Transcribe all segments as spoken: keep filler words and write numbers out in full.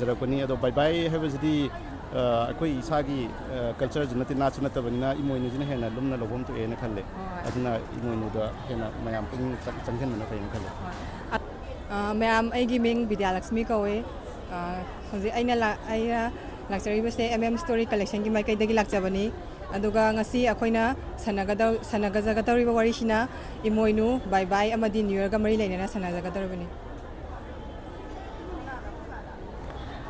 ꯐꯖꯔꯛꯄꯅꯤ꯫ ꯑꯗꯣ ꯕꯥꯏ ꯕꯥꯏ ꯍꯥꯏꯕꯁꯤꯗꯤ ꯑ, ꯑꯩꯈꯣꯏ ꯏꯁꯥꯒꯤ ꯀꯜꯆꯔꯁꯨ ꯅꯠꯇꯦ, ꯅꯥꯠꯁꯨ ꯅꯠꯇꯕꯅꯤꯅ ꯏꯃꯣꯏꯅꯨꯁꯤꯅ ꯍꯦꯟꯅ ꯂꯨꯝꯅ ꯂꯧꯐꯝ ꯊꯣꯛꯑꯦꯅ ꯈꯜꯂꯦ꯫ ꯍꯣꯏ꯫ ꯑꯗꯨꯅ ꯏꯃꯣꯏꯅꯨꯗ ꯍꯦꯟꯅ ꯃꯌꯥꯝ ꯄꯨꯛꯅꯤꯡ ꯆꯪ- ꯆꯪꯁꯤꯟꯕꯅ ꯐꯩꯅ ꯈꯜꯂꯦ꯫ ꯍꯣꯏ꯫ ꯑ, ꯃꯌꯥꯝ, ꯑꯩꯒꯤ ꯃꯤꯡ ꯕꯤꯗ꯭ꯌꯥꯂꯛꯁꯃꯤ ꯀꯧꯏ꯫ ꯑ, ꯍꯧꯖꯤꯛ ꯑꯩꯅ ꯂꯥꯛ-, ꯑꯩꯅ ꯂꯥꯛꯆꯔꯤꯕꯁꯦ ꯑꯦꯝ ꯑꯦꯝ ꯁ꯭ꯇꯣꯔꯤ ꯀꯂꯦꯛꯁꯟꯒꯤ ꯃꯥꯏꯀꯩꯗꯒꯤ ꯂꯥꯛꯆꯕꯅꯤ꯫ ꯑꯗꯨꯒ ꯉꯁꯤ ꯑꯩꯈꯣꯏꯅ ꯁꯥꯟꯅꯒꯗꯧ-, ꯁꯥꯟꯅꯒꯖꯒꯗꯧꯔꯤꯕ ꯋꯥꯔꯤꯁꯤꯅ ꯏꯃꯣꯏꯅꯨ, ꯕꯥꯏ ꯕꯥꯏ ꯑꯃꯗꯤ ꯅ꯭ꯌꯨ ꯌꯔꯒ ꯃꯔꯤ ꯂꯩꯅꯅ ꯁꯥꯟꯅꯖꯒꯗꯧꯔꯤꯕꯅꯤ꯫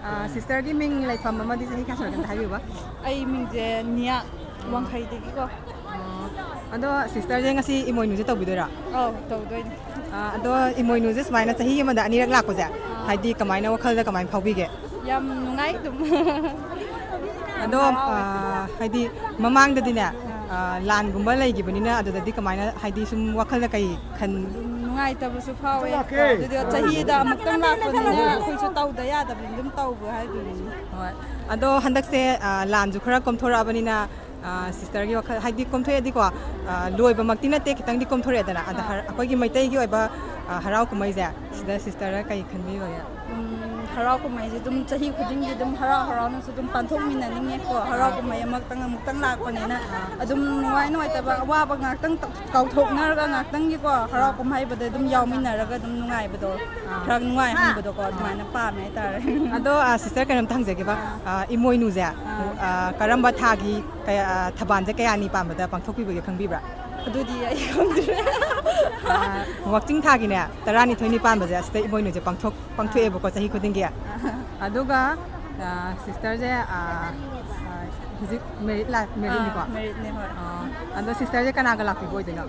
ꯑꯥ, ꯁꯤꯁꯇꯔꯒꯤ ꯃꯤꯡ, ꯂꯩꯐꯝ ꯑꯃꯗꯤ ꯆꯍꯤ ꯀꯌꯥ ꯁꯨꯔꯒꯦ ꯑꯝꯇ ꯍꯥꯏꯕꯤꯌꯨꯕ? ꯑꯩ ꯃꯤꯡꯁꯦ ꯅꯤꯌꯥ ꯋꯥꯡꯈꯩꯗꯒꯤꯀꯣ꯫ ꯑꯣ, ꯑꯗꯣ ꯁꯤꯁꯇꯔꯁꯦ ꯉꯁꯤ ꯏꯃꯣꯏꯅꯨꯁꯦ ꯇꯧꯕꯤꯗꯣꯏꯔꯥ? ꯑꯧ, ꯇꯧꯗꯣꯏꯅꯦ꯫ ꯑꯥ, ꯑꯗꯣ ꯏꯃꯣꯏꯅꯨꯁꯦ ꯁꯨꯃꯥꯏꯅ ꯆꯍꯤ ꯑꯃꯗ ꯑꯅꯤꯔꯛ ꯂꯥꯛꯄꯁꯦ, ꯑꯥ꯫ ꯍꯥꯏꯗꯤ ꯀꯃꯥꯏꯅ, ꯋꯥꯈꯜꯗ ꯀꯃꯥꯏꯅ ꯐꯥꯎꯕꯤꯒꯦ? ꯌꯥꯝ ꯅꯨꯡꯉꯥꯏ ꯑꯗꯨꯝ꯫ ꯑꯗꯣ, ꯍꯔꯥꯎꯋꯦ꯫ ꯑꯥ, ꯍꯥꯏꯗꯤ ꯃꯃꯥꯡꯗꯗꯤꯅꯦ, ꯑꯥ꯫ ꯑꯥ, ꯂꯥꯟꯒꯨꯝꯕ ꯂꯩꯈꯤꯕꯅꯤꯅ ꯑꯗꯨꯗꯗꯤ ꯀꯃꯥꯏꯅ, ꯍꯥꯏꯗꯤ ꯁꯨꯝ ꯋꯥꯈꯜꯗ ꯀꯩ ꯈꯟ- ꯅꯨꯡꯉꯥꯏꯇꯕꯁꯨ ꯐꯥꯎꯋꯦ꯫ ꯑꯗꯨꯗꯤ ꯆꯍꯤꯗ ꯑꯃꯨꯛꯇꯪ ꯂꯥꯛꯄꯅꯤꯅ ꯑꯩꯈꯣꯏꯁꯨ ꯇꯧꯗ ꯌꯥꯗꯕꯅꯤ, ꯑꯗꯨꯝ ꯇꯧꯕ ꯍꯥꯏꯗꯨꯅꯤ꯫ ꯍꯣꯏ꯫ ꯑꯗꯣ ꯍꯟꯗꯛꯁꯦ, ꯑ, ꯂꯥꯟꯁꯨ ꯈꯔ ꯀꯣꯝꯊꯣꯔꯛꯑꯕꯅꯤꯅ, ꯑ, ꯁꯤꯁꯇꯔꯒꯤ ꯋꯥꯈꯜ, ꯍꯥꯏꯗꯤ ꯀꯣꯝꯊꯣꯛꯑꯦꯗꯤꯀꯣ, ꯑ, ꯂꯣꯏꯕꯃꯛꯇꯤ ꯅꯠꯇꯦ, ꯈꯤꯇꯪꯗꯤ ꯀꯣꯝꯊꯣꯔꯛꯑꯦꯗꯅ꯫ ꯑꯗ ꯑꯥ꯫ ꯍꯔ-, ꯑꯩꯈꯣꯏꯒꯤ ꯃꯩꯇꯩꯒꯤ ꯑꯣꯏꯕ, ꯑ, ꯍꯔꯥꯎ ꯀꯨꯝꯍꯩꯁꯦ, ꯁꯤꯗ ꯁꯤꯁꯇꯔꯅ ꯀꯩ ꯈꯟꯕꯤꯕꯒꯦ? ꯎꯝ, ꯍꯔꯥꯎ ꯀꯨꯝꯍꯩꯁꯦ ꯑꯗꯨꯝ ꯆꯍꯤ ꯈꯨꯗꯤꯡꯒꯤ ꯑꯗꯨꯝ ꯍꯔꯥꯎ ꯍꯔꯥꯎꯅꯁꯨ ꯑꯗꯨꯝ ꯄꯥꯡꯊꯣꯛꯃꯤꯟꯅꯅꯤꯡꯉꯦꯀꯣ꯫ ꯍꯔꯥꯎ ꯑꯥ꯫ ꯀꯨꯝꯍꯩ ꯑꯃꯈꯛꯇꯪ ꯑꯃꯨꯛꯇꯪ ꯂꯥꯛꯄꯅꯤꯅ ꯑꯥ꯫ ꯑꯗꯨꯝ ꯅꯨꯡꯉꯥꯏ ꯅꯨꯡꯉꯥꯏꯇꯕ ꯑꯋꯥꯕ ꯉꯥꯛꯇꯪ ꯀꯥꯎꯊꯣꯛꯅꯔꯒ ꯉꯥꯛꯇꯪꯒꯤꯀꯣ, ꯍꯔꯥꯎ ꯀꯨꯝꯍꯩꯕꯗ ꯑꯗꯨꯝ ꯌꯥꯎꯃꯤꯟꯅꯔꯒ ꯑꯗꯨꯝ ꯅꯨꯡꯉꯥꯏꯕꯗꯣ, ꯑꯥ꯫ ꯈꯔ ꯅꯨꯡꯉꯥꯏꯍꯟꯕꯗꯣꯀꯣ, ꯑꯥ꯫ ꯑꯗꯨꯃꯥꯏꯅ ꯄꯥꯝꯃꯦ ꯍꯥꯏꯇꯥꯔꯦ꯫ ꯑꯗꯣ, ꯑꯥ, ꯁꯤꯁꯇꯔ, ꯀꯩꯅꯣꯝꯇ ꯍꯪꯖꯒꯦꯕ꯫ ꯑꯥ꯫ ꯑꯥ, ꯏꯃꯣꯏꯅꯨꯁꯦ, ꯑꯥ꯫ ꯑꯥ, ꯀꯔꯝꯕ ꯊꯥꯒꯤ ꯀꯌꯥ, ꯑꯥ, ꯊꯕꯥꯜꯁꯦ ꯀꯌꯥꯅꯤ ꯄꯥꯟꯕꯗ ꯄꯥꯡꯊꯣꯛꯄꯤꯕꯒꯦ ꯈꯪꯕꯤꯕ꯭ꯔꯥ? ꯑꯗꯨꯗꯤ ꯑꯩ ꯈꯪꯗ꯭ꯔꯦ꯫ ꯑꯥ, ꯋꯥꯛꯆꯤꯡ ꯊꯥꯒꯤꯅꯦ, ꯇꯔꯥꯅꯤꯊꯣꯏꯅꯤ ꯄꯥꯟꯕꯁꯦ, ꯑꯁꯤꯗ ꯏꯃꯣꯏꯅꯨꯁꯦ ꯄꯥꯡꯊꯣꯛ-, ꯑꯥ꯫ ꯄꯥꯡꯊꯣꯛꯑꯦꯕꯀꯣ, ꯆꯍꯤ ꯈꯨꯗꯤꯡꯒꯤ꯫ ꯑꯥ꯫ ꯑꯗꯨꯒ, ꯑꯥ, ꯁꯤꯁꯇꯔꯁꯦ, ꯑꯥ, ꯑꯥ, ꯍꯧꯖꯤꯛ ꯃꯦꯔꯤꯠ ꯂꯥꯏꯐ, ꯃꯦꯔꯤꯠꯅꯤꯀꯣ? ꯑꯥ, ꯃꯦꯔꯤꯠꯅꯦ, ꯍꯣꯏ꯫ ꯑꯥ, ꯑꯗꯣ ꯁꯤꯁꯇꯔꯁꯦ ꯀꯅꯥꯒ ꯂꯥꯛꯄꯤꯕ ꯑꯣꯏꯗꯣꯏꯅꯣ?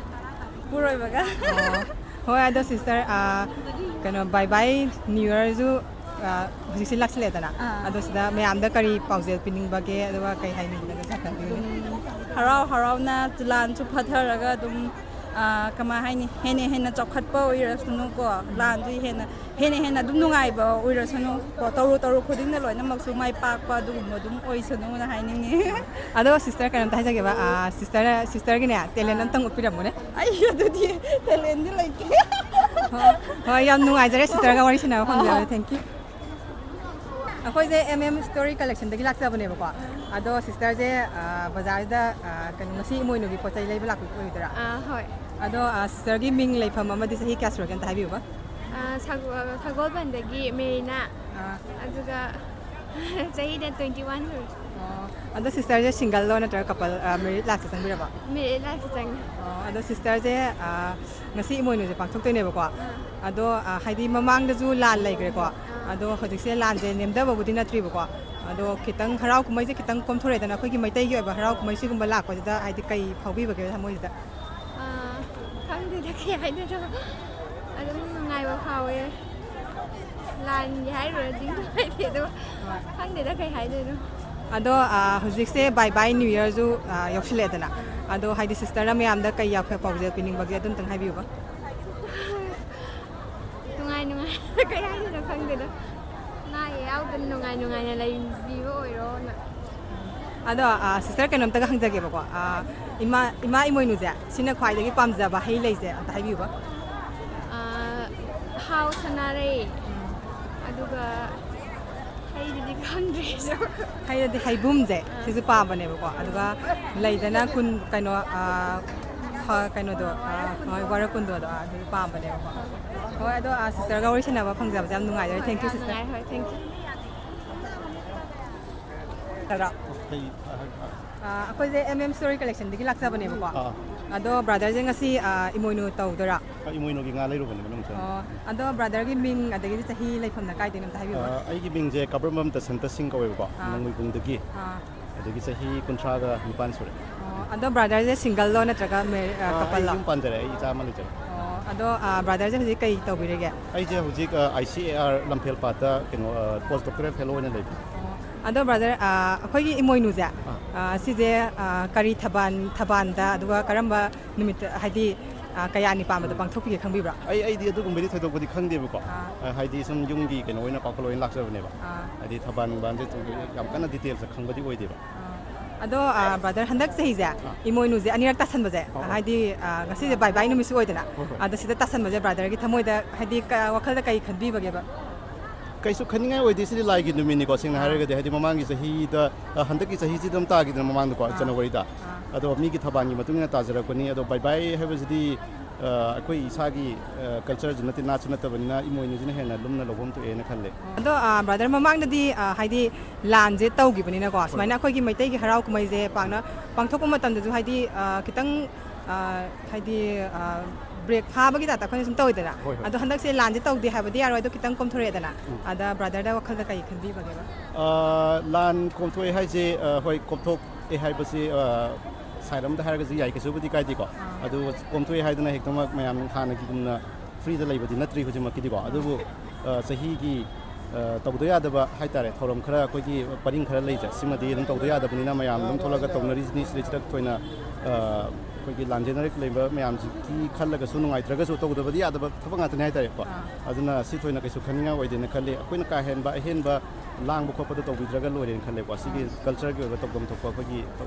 ꯄꯨꯔꯣꯏꯕꯒ꯫ ꯑꯣ, ꯍꯣꯏ, ꯑꯗꯣ ꯁꯤꯁꯇꯔ, ꯑꯥ, ꯀꯩꯅꯣ, ꯕꯥꯏ ꯕꯥꯏ ꯅ꯭ꯌꯨ ꯌꯔꯁꯨ, ꯑꯥ, ꯍꯧꯖꯤꯛꯁꯦ ꯂꯥꯛꯁꯤꯜꯂꯦꯗꯅ꯫ ꯑꯥ꯫ ꯑꯗꯣ ꯁꯤꯗ ꯃꯌꯥꯝꯗ ꯀꯔꯤ ꯄꯥꯎꯖꯦꯜ ꯄꯤꯅꯤꯡꯕꯒꯦ, ꯑꯗꯨꯒ ꯀꯩ ꯍꯥꯏꯅꯤꯡꯕꯒꯦ? ꯑꯗꯨꯝ ꯍꯔꯥꯎ ꯍꯔꯥꯎꯅ ꯂꯥꯟꯁꯨ ꯐꯊꯔꯒ ꯑꯗꯨꯝ, ꯑꯥ, ꯀꯃꯥꯏ ꯍꯥꯏꯅꯤ, ꯍꯦꯟꯅ ꯍꯦꯟꯅ ꯆꯥꯎꯈꯠꯄ ꯑꯣꯏꯔꯁꯅꯨꯀꯣ, ꯂꯥꯟꯁꯨ ꯍꯦꯟꯅ ꯍꯦꯟꯅ ꯍꯦꯟꯅ ꯑꯗꯨꯝ ꯅꯨꯡꯉꯥꯏꯕ ꯑꯣꯏꯔꯁꯅꯨ ꯀꯣ, ꯇꯧꯔꯨ ꯇꯧꯔꯨ ꯈꯨꯗꯤꯡꯗ ꯂꯣꯏꯅꯃꯛꯁꯨ ꯃꯥꯏ ꯄꯥꯛꯄ ꯑꯗꯨꯒꯨꯝꯕ ꯑꯗꯨꯝ ꯑꯣꯏꯁꯅꯨꯅ ꯍꯥꯏꯅꯤꯡꯉꯤ꯫ ꯑꯗꯣ ꯁꯤꯁꯇꯔ, ꯀꯩꯅꯣꯝꯇ ꯍꯥꯏꯖꯒꯦꯕ, ꯑꯥ, ꯁꯤꯁꯇꯔ, ꯁꯤꯁꯇꯔꯒꯤꯅꯦ, ꯇꯦꯂꯦꯟ ꯑꯥ꯫ ꯑꯝꯇꯪ ꯎꯠꯄꯤꯔꯝꯃꯨꯅꯦ꯫ ꯑꯩ ꯑꯗꯨꯗꯤ ꯇꯦꯂꯦꯟꯗꯤ ꯂꯩꯇꯦ꯫ ꯍꯣꯏ, ꯍꯣꯏ, ꯌꯥꯝ ꯅꯨꯡꯉꯥꯏꯖꯔꯦ ꯁꯤꯁꯇꯔꯒ ꯋꯥꯔꯤ ꯁꯥꯟꯅꯕ ꯐꯪꯖꯕꯗ꯫ ꯑꯥ꯫ Thank you꯫ ꯑꯩꯈꯣꯏꯁꯦ M M Story Collectionꯗꯒꯤ ꯂꯥꯛꯆꯕꯅꯦꯕꯀꯣ꯫ ꯑꯗꯣ sisterꯁꯦ, ꯑ, ꯕꯖꯥꯔꯁꯤꯗ, ꯑ, ꯀꯩꯅꯣ, ꯉꯁꯤ ꯏꯃꯣꯏꯅꯨꯒꯤ ꯄꯣꯠ ꯆꯩ ꯂꯩꯕ ꯂꯥꯛꯄ ꯑꯣꯏꯗꯣꯏꯔꯥ? ꯑꯥ, ꯍꯣꯏ꯫ ꯑꯗꯣ, ꯑ, sisterꯒꯤ ꯃꯤꯡ ꯂꯩꯐꯝ ꯑꯃꯗꯤ ꯆꯍꯤ ꯀꯌꯥ ꯁꯨꯔꯒꯦ ꯑꯝꯇ ꯍꯥꯏꯕꯤꯌꯨꯕ? ꯑꯥ, ꯁꯒꯣ-, ꯁꯒꯣꯜꯕꯟꯗꯒꯤ ꯃꯦꯔꯤꯅꯥ꯫ ꯑꯥ꯫ ꯑꯗꯨꯒ ꯆꯍꯤꯅ twenty one ꯁꯨꯔꯦ꯫ ꯑꯣ, ꯑꯗꯣ sisterꯁꯦ singleꯂꯣ ꯅꯠꯇ꯭ꯔꯒ couple, ꯑ, married lifeꯇ ꯆꯪꯕꯤꯔꯕꯣ? Married lifeꯇ ꯆꯪꯉꯦ꯫ ꯑꯣ, ꯑꯗꯣ sisterꯁꯦ, ꯑ, ꯉꯁꯤ ꯏꯃꯣꯏꯅꯨꯁꯦ ꯄꯥꯡꯊꯣꯛꯇꯣꯏꯅꯦꯕꯀꯣ꯫ ꯑꯥ꯫ ꯑꯗꯣ, ꯑ, ꯍꯥꯏꯗꯤ ꯃꯃꯥꯡꯗꯁꯨ ꯂꯥꯟ ꯂꯩꯈ꯭ꯔꯦꯀꯣ꯫ ꯑꯥ꯫ ꯑꯗꯣ ꯍꯧꯖꯤꯛꯁꯦ ꯂꯥꯟꯁꯦ ꯅꯦꯝꯗꯕꯕꯨꯗꯤ ꯅꯠꯇ꯭ꯔꯤꯕꯀꯣ꯫ ꯑꯗꯣ ꯈꯤꯇꯪ ꯍꯔꯥꯎ ꯀꯨꯝꯍꯩꯁꯦ ꯈꯤꯇꯪ ꯀꯣꯝꯊꯣꯔꯛꯑꯦꯗꯅ, ꯑꯩꯈꯣꯏꯒꯤ ꯃꯩꯇꯩꯒꯤ ꯑꯣꯏꯕ ꯍꯔꯥꯎ ꯀꯨꯝꯍꯩ ꯁꯤꯒꯨꯝꯕ ꯂꯥꯛꯄꯁꯤꯗ ꯍꯥꯏꯗꯤ ꯀꯩ ꯐꯥꯎꯕꯤꯕꯒꯦ ꯊꯃꯣꯏꯁꯤꯗ? ꯑꯥ, ꯈꯪꯗꯦꯗ ꯀꯩ ꯍꯥꯏꯗꯣꯏꯅꯣ꯫ ꯑꯗꯨꯝ ꯅꯨꯡꯉꯥꯏꯕ ꯐꯥꯎꯋꯦ꯫ ꯂꯥꯟꯒꯤ ꯍꯥꯏꯔꯨꯔꯗꯤ ꯅꯨꯡꯉꯥꯏꯇꯦ ꯑꯗꯣ꯫ ꯍꯣꯏ꯫ ꯈꯪꯗꯦꯗ ꯀꯩ ꯍꯥꯏꯗꯣꯏꯅꯣ꯫ ꯑꯗꯣ, ꯑ, ꯍꯧꯖꯤꯛꯁꯦ bye bye New Yearꯁꯨ, ꯑ, ꯌꯧꯁꯤꯜꯂꯛꯑꯦꯗꯅ꯫ ꯑꯗꯣ ꯍꯥꯏꯗꯤ sisterꯅ ꯃꯌꯥꯝꯗ ꯀꯩ ꯌꯥꯝꯅ ꯄꯥꯎꯖꯦꯜ ꯄꯤꯅꯤꯡꯕꯒꯦ ꯑꯗꯨꯝꯇꯪ ꯍꯥꯏꯕꯤꯌꯨꯕ꯫ ꯅꯨꯡꯉꯥꯏ ꯅꯨꯡꯉꯥꯏ ꯀꯩ ꯍꯥꯏꯗꯣꯏꯅꯣ ꯈꯪꯗꯦꯗ꯫ ꯑꯅꯥ ꯑꯌꯦꯛ ꯌꯥꯎꯗꯅ ꯅꯨꯡꯉꯥꯏ ꯅꯨꯡꯉꯥꯏꯅ ꯂꯩꯕꯤꯕ ꯑꯣꯏꯔꯣꯅ꯫ ꯑꯗꯣ, ꯑ, sister ꯀꯩꯅꯣꯝꯇꯒ ꯍꯪꯖꯒꯦꯕꯀꯣ꯫ ꯑ, ꯏꯃꯥ, ꯏꯃꯥ ꯏꯃꯣꯏꯅꯨꯁꯦ, ꯁꯤꯅ ꯈ꯭ꯋꯥꯏꯗꯒꯤ ꯄꯥꯝꯖꯕ ꯍꯩ ꯂꯩꯁꯦ ꯑꯝꯇ ꯍꯥꯏꯕꯤꯌꯨꯕ꯫ ꯑ, ꯍꯥꯎ ꯁꯅꯥꯔꯩ꯫ ꯎꯝ꯫ ꯑꯗꯨꯒ ꯍꯩꯗꯨꯗꯤ ꯈꯪꯗ꯭ꯔꯦ ꯑꯩꯁꯨ꯫ ꯍꯩꯗꯗꯤ ꯍꯩꯕꯨꯝꯁꯦ, ꯑꯥ꯫ ꯁꯤꯁꯨ ꯄꯥꯝꯕꯅꯦꯕꯀꯣ꯫ ꯑꯗꯨꯒ ꯂꯩꯗꯅ ꯀꯨꯟ-, ꯀꯩꯅꯣ, ꯑ, ꯐ-, ꯀꯩꯅꯣꯗꯣ, ꯑ, ꯍꯣꯏ, ꯋꯥꯔ ꯀꯨꯟꯗꯣꯗꯣ, ꯑ, ꯑꯗꯨꯁꯨ ꯄꯥꯝꯕꯅꯦꯕꯀꯣ꯫ ꯍꯣꯏ, ꯑꯗꯣ, ꯑ, sisterꯒ ꯋꯥꯔꯤ ꯁꯥꯟꯅꯕ ꯐꯪꯖꯕꯁꯦ ꯌꯥꯝ ꯅꯨꯡꯉꯥꯏꯖꯔꯦ꯫ ꯍꯣꯏ, thank you, ꯌꯥꯝ sister꯫ ꯅꯨꯡꯉꯥꯏ꯫ ꯍꯣꯏ, thank you꯫ ꯇꯔꯥ꯫ ꯑꯩ, ꯑ, ꯑ, ꯑ, ꯑꯩꯈꯣꯏꯁꯦ M M Story Collectionꯗꯒꯤ ꯂꯥꯛꯆꯕꯅꯦꯕꯀꯣ꯫ ꯑꯥ꯫ ꯑꯗꯣ brotherꯁꯦ ꯉꯁꯤ, ꯑ, ꯏꯃꯣꯏꯅꯨ ꯇꯧꯗꯣꯏꯔꯥ? ꯑ, ꯏꯃꯣꯏꯅꯨꯒꯤ ꯉꯥ ꯂꯩꯔꯨꯕꯅꯦ ꯃꯅꯨꯡ ꯆꯪꯉꯦ꯫ ꯑꯣ, ꯑꯗꯣ brotherꯒꯤ ꯃꯤꯡ ꯑꯗꯒꯤꯗꯤ ꯆꯍꯤ ꯂꯩꯐꯝꯅ ꯀꯥꯏꯗꯩꯅꯣ ꯑꯝꯇ ꯍꯥꯏꯕꯤꯌꯨꯕ? ꯑ, ꯑꯩꯒꯤ ꯃꯤꯡꯁꯦ ꯀꯕ꯭ꯔꯝꯕꯝ ꯇꯁꯟꯇ ꯁꯤꯡ ꯀꯧꯋꯦꯕꯀꯣ, ꯑꯥ꯫ ꯅꯣꯡꯃꯩꯕꯨꯡꯗꯒꯤ꯫ ꯑꯥ꯫ ꯑꯗꯒꯤ ꯆꯍꯤ ꯀꯨꯟꯊ꯭ꯔꯥꯒ ꯅꯤꯄꯥꯟ ꯁꯨꯔꯦ꯫ ꯑꯣ, ꯑꯗꯣ brotherꯁꯦ singleꯂꯣ ꯅꯠꯇ꯭ꯔꯒ ꯃꯦ-, ꯑ, ꯑ, ꯑꯩ coupleꯂꯣ? ꯌꯨꯝ ꯄꯥꯟꯖꯔꯦ, ꯑꯩ ꯏꯆꯥ ꯑꯃ ꯂꯩꯖꯔꯦ꯫ ꯑꯣ, ꯑꯗꯣ, ꯑ, brotherꯁꯦ ꯍꯧꯖꯤꯛ ꯀꯩ ꯇꯧꯕꯤꯔꯤꯒꯦ? ꯑꯩꯁꯦ ꯍꯧꯖꯤꯛ, ꯑ, I C A R ꯂꯝꯐꯦꯜ ꯄꯥꯠꯇ ꯀꯩꯅꯣ, ꯑ, post doctoral fellow ꯑꯣꯏꯅ ꯂꯩꯕꯅꯦ꯫ ꯑꯣ, ꯑꯗꯣ brother, ꯑ, ꯑꯩꯈꯣꯏꯒꯤ ꯏꯃꯣꯏꯅꯨꯁꯦ, ꯑꯥ꯫ ꯑ, ꯁꯤꯁꯦ, ꯑ, ꯀꯔꯤ ꯊꯕꯥꯟ, ꯊꯕꯥꯟꯗ, ꯑꯗꯨꯒ ꯀꯔꯝꯕ ꯅꯨꯃꯤꯠꯇ, ꯍꯥꯏꯗꯤ, ꯑ, ꯀꯌꯥꯅꯤ ꯄꯥꯟꯕꯗ ꯎꯝ꯫ ꯄꯥꯡꯊꯣꯛꯄꯤꯒꯦ ꯈꯪꯕꯤꯕ꯭ꯔꯥ? ꯑꯩ, ꯑꯩꯗꯤ ꯑꯗꯨꯒꯨꯝꯕꯗꯤ ꯊꯣꯏꯗꯣꯛꯄꯗꯤ ꯈꯪꯗꯦꯕꯀꯣ꯫ ꯑꯥ꯫ ꯑ, ꯍꯥꯏꯗꯤ ꯁꯨꯝ ꯌꯨꯝꯒꯤ ꯀꯩꯅꯣ ꯑꯣꯏꯅ ꯄꯥꯡꯈꯠꯂꯣꯏꯅ ꯂꯥꯛꯆꯕꯅꯦꯕ꯫ ꯑꯥ꯫ ꯍꯥꯏꯗꯤ ꯊꯕꯥꯟ ꯅꯨꯡꯕꯥꯟꯁꯦ ꯌꯥꯝ ꯀꯟꯅ detailsꯇ ꯈꯪꯕꯗꯤ ꯑꯣꯏꯗꯦꯕ꯫ ꯑꯥ꯫ ꯑꯗꯣ, ꯑ, brother, ꯍꯟꯗꯛ ꯆꯍꯤꯁꯦ ꯑꯥ꯫ ꯏꯃꯣꯏꯅꯨꯁꯦ ꯑꯅꯤꯔꯛ ꯇꯥꯁꯟꯕꯁꯦ, ꯑꯥ, ꯑꯥ꯫ ꯍꯥꯏꯗꯤ, ꯑ, ꯉꯁꯤꯁꯦ bye bye ꯅꯨꯃꯤꯠꯁꯨ ꯑꯣꯏꯗꯅ, ꯍꯣꯏ, ꯍꯣꯏ꯫ ꯑꯗꯣ ꯁꯤꯗ ꯇꯥꯁꯟꯕꯁꯦ brotherꯒꯤ ꯊꯃꯣꯏꯗ ꯍꯥꯏꯗꯤ ꯀ-, ꯋꯥꯈꯜꯗ ꯀꯩ ꯈꯟꯕꯤꯕꯒꯦꯕ? ꯀꯩꯁꯨ ꯈꯟꯅꯤꯡꯉꯥꯏ ꯑꯣꯏꯗꯦ, ꯁꯤꯗꯤ ꯂꯥꯏꯒꯤ ꯅꯨꯃꯤꯠꯅꯤꯀꯣ꯫ ꯁꯦꯡꯅ ꯍꯥꯏꯔꯒꯗꯤ, ꯍꯥꯏꯗꯤ, ꯃꯃꯥꯡꯒꯤ ꯆꯍꯤꯗ, ꯑ, ꯍꯟꯗꯛꯀꯤ ꯆꯍꯤꯁꯤꯗ ꯑꯗꯨꯝ ꯇꯥꯈꯤꯗꯅ, ꯃꯃꯥꯡꯗꯀꯣ, ꯑꯥ꯫ ꯖꯅꯋꯥꯔꯤꯗ꯫ ꯑꯥ꯫ ꯑꯗꯣ ꯃꯤꯒꯤ ꯊꯧꯕꯥꯜꯒꯤ ꯃꯇꯨꯡ ꯏꯟꯅ ꯇꯥꯖꯔꯛꯄꯅꯤ꯫ ꯑꯗꯣ ꯕꯥꯏ ꯕꯥꯏ ꯍꯥꯏꯕꯁꯤꯗꯤ, ꯑ, ꯑꯩꯈꯣꯏ ꯏꯁꯥꯒꯤ, ꯑ, ꯀꯜꯆꯔꯁꯨ ꯅꯠꯇꯦ, ꯅꯥꯠꯁꯨ ꯅꯠꯇꯕꯅꯤꯅ, ꯏꯃꯣꯏꯅꯨꯁꯤꯅ ꯍꯦꯟꯅ ꯂꯨꯝꯅ ꯂꯧꯐꯝ ꯊꯣꯛꯑꯦꯅ ꯈꯜꯂꯦ꯫ ꯑꯗꯣ, ꯑ, ꯕ꯭ꯔꯗꯔ, ꯃꯃꯥꯡꯗꯗꯤ, ꯑ, ꯍꯥꯏꯗꯤ, ꯂꯥꯟꯁꯦ ꯇꯧꯈꯤꯕꯅꯤꯅꯀꯣ, ꯍꯣꯏ꯫ ꯁꯨꯃꯥꯏꯅ ꯑꯩꯈꯣꯏꯒꯤ ꯃꯩꯇꯩꯒꯤ ꯍꯔꯥꯎ ꯀꯨꯝꯍꯩꯁꯦ ꯄꯥꯛꯅ ꯄꯥꯡꯊꯣꯛꯄ ꯃꯇꯝꯗꯁꯨ, ꯍꯥꯏꯗꯤ, ꯑ, ꯈꯤꯇꯪ, ꯑ, ꯍꯥꯏꯗꯤ, ꯑ, ꯕ꯭ꯔꯦꯛ ꯐꯥꯕꯒꯤ ꯇꯥꯏꯞꯇ ꯑꯩꯈꯣꯏꯅ ꯁꯨꯝ ꯇꯧꯋꯤꯗꯅ꯫ ꯍꯣꯏ, ꯍꯣꯏ꯫ ꯑꯗꯣ ꯍꯟꯗꯛꯁꯦ ꯂꯥꯟꯁꯦ ꯇꯧꯗꯦ ꯍꯥꯏꯕꯗꯤ ꯌꯥꯔꯣꯏ, ꯑꯗꯣ ꯈꯤꯇꯪ ꯀꯣꯝꯊꯣꯔꯛꯑꯦꯗꯅ꯫ ꯎꯝ꯫ ꯑꯗ ꯕ꯭ꯔꯗꯔꯗ ꯋꯥꯈꯜꯗ ꯀꯔꯤ ꯈꯟꯕꯤꯕꯒꯦꯕ? ꯑ, ꯂꯥꯟ ꯀꯣꯝꯊꯣꯛꯑꯦ ꯍꯥꯏꯁꯦ, ꯑ, ꯍꯣꯏ, ꯀꯣꯝꯊꯣꯛꯑꯦ ꯍꯥꯏꯕꯁꯤ, ꯑ, ꯁꯥꯏꯠ ꯑꯃꯗ ꯍꯥꯏꯔꯒꯁꯨ ꯌꯥꯏ, ꯀꯩꯁꯨꯕꯨꯗꯤ ꯀꯥꯏꯗꯦꯀꯣ꯫ ꯑꯥ꯫ ꯑꯗꯨ ꯀꯣꯝꯊꯣꯛꯑꯦ ꯍꯥꯏꯗꯅ ꯍꯦꯛꯇꯃꯛ ꯃꯌꯥꯝ ꯍꯥꯟꯅꯒꯤꯒꯨꯝꯅ ꯐ꯭ꯔꯤꯗ ꯂꯩꯕꯗꯤ ꯅꯠꯇ꯭ꯔꯤ ꯍꯧꯖꯤꯛꯃꯛꯀꯤꯗꯤꯀꯣ꯫ ꯑꯥ꯫ ꯑꯗꯨꯕꯨ, ꯑ, ꯆꯍꯤꯒꯤ, ꯑ, ꯇꯧꯗ ꯌꯥꯗꯕ ꯍꯥꯏꯇꯥꯔꯦ, ꯊꯧꯔꯝ ꯈꯔ, ꯑꯩꯈꯣꯏꯒꯤ ꯄꯔꯤꯡ ꯈꯔ ꯂꯩꯖꯩ꯫ ꯁꯤꯃꯗꯤ ꯑꯗꯨꯝ ꯇꯧꯗ ꯌꯥꯗꯕꯅꯤꯅ ꯃꯌꯥꯝ ꯑꯗꯨꯝ ꯊꯣꯛꯂꯒ ꯇꯧꯅꯔꯤꯁꯤꯅꯤ꯫ ꯁꯤꯗꯩꯁꯤꯗ ꯊꯣꯏꯅ, ꯑ, ꯑꯩꯈꯣꯏꯒꯤ ꯂꯥꯟꯖꯦꯟꯅꯔꯛꯂꯤꯕ ꯃꯌꯥꯝꯁꯤꯒꯤ ꯈꯜꯂꯒꯁꯨ ꯅꯨꯡꯉꯥꯏꯇ꯭ꯔꯒꯁꯨ ꯇꯧꯗꯕꯗꯤ ꯌꯥꯗꯕ ꯊꯕꯛ ꯉꯥꯛꯇꯅꯤ ꯍꯥꯏꯇꯥꯔꯦꯀꯣ꯫ ꯑꯥ꯫ ꯑꯗꯨꯅ ꯁꯤ ꯊꯣꯏꯅ ꯀꯩꯁꯨ ꯈꯟꯅꯤꯡꯉꯥꯏ ꯑꯣꯏꯗꯦꯅ ꯈꯜꯂꯤ꯫ ꯑꯩꯈꯣꯏꯅ ꯀꯥ ꯍꯦꯟꯕ ꯑꯍꯦꯟꯕ ꯂꯥꯡꯕ ꯈꯣꯠꯄꯗꯣ ꯇꯧꯕꯤꯗ꯭ꯔꯒ ꯂꯣꯏꯔꯦꯅ ꯈꯜꯂꯦꯀꯣ꯫ ꯁꯤꯒꯤ ꯑꯥ꯫ ꯀꯜꯆꯔꯒꯤ ꯑꯣꯏꯕ ꯇꯧꯐꯝ ꯊꯣꯛꯄ ꯑꯩꯈꯣꯏꯒꯤ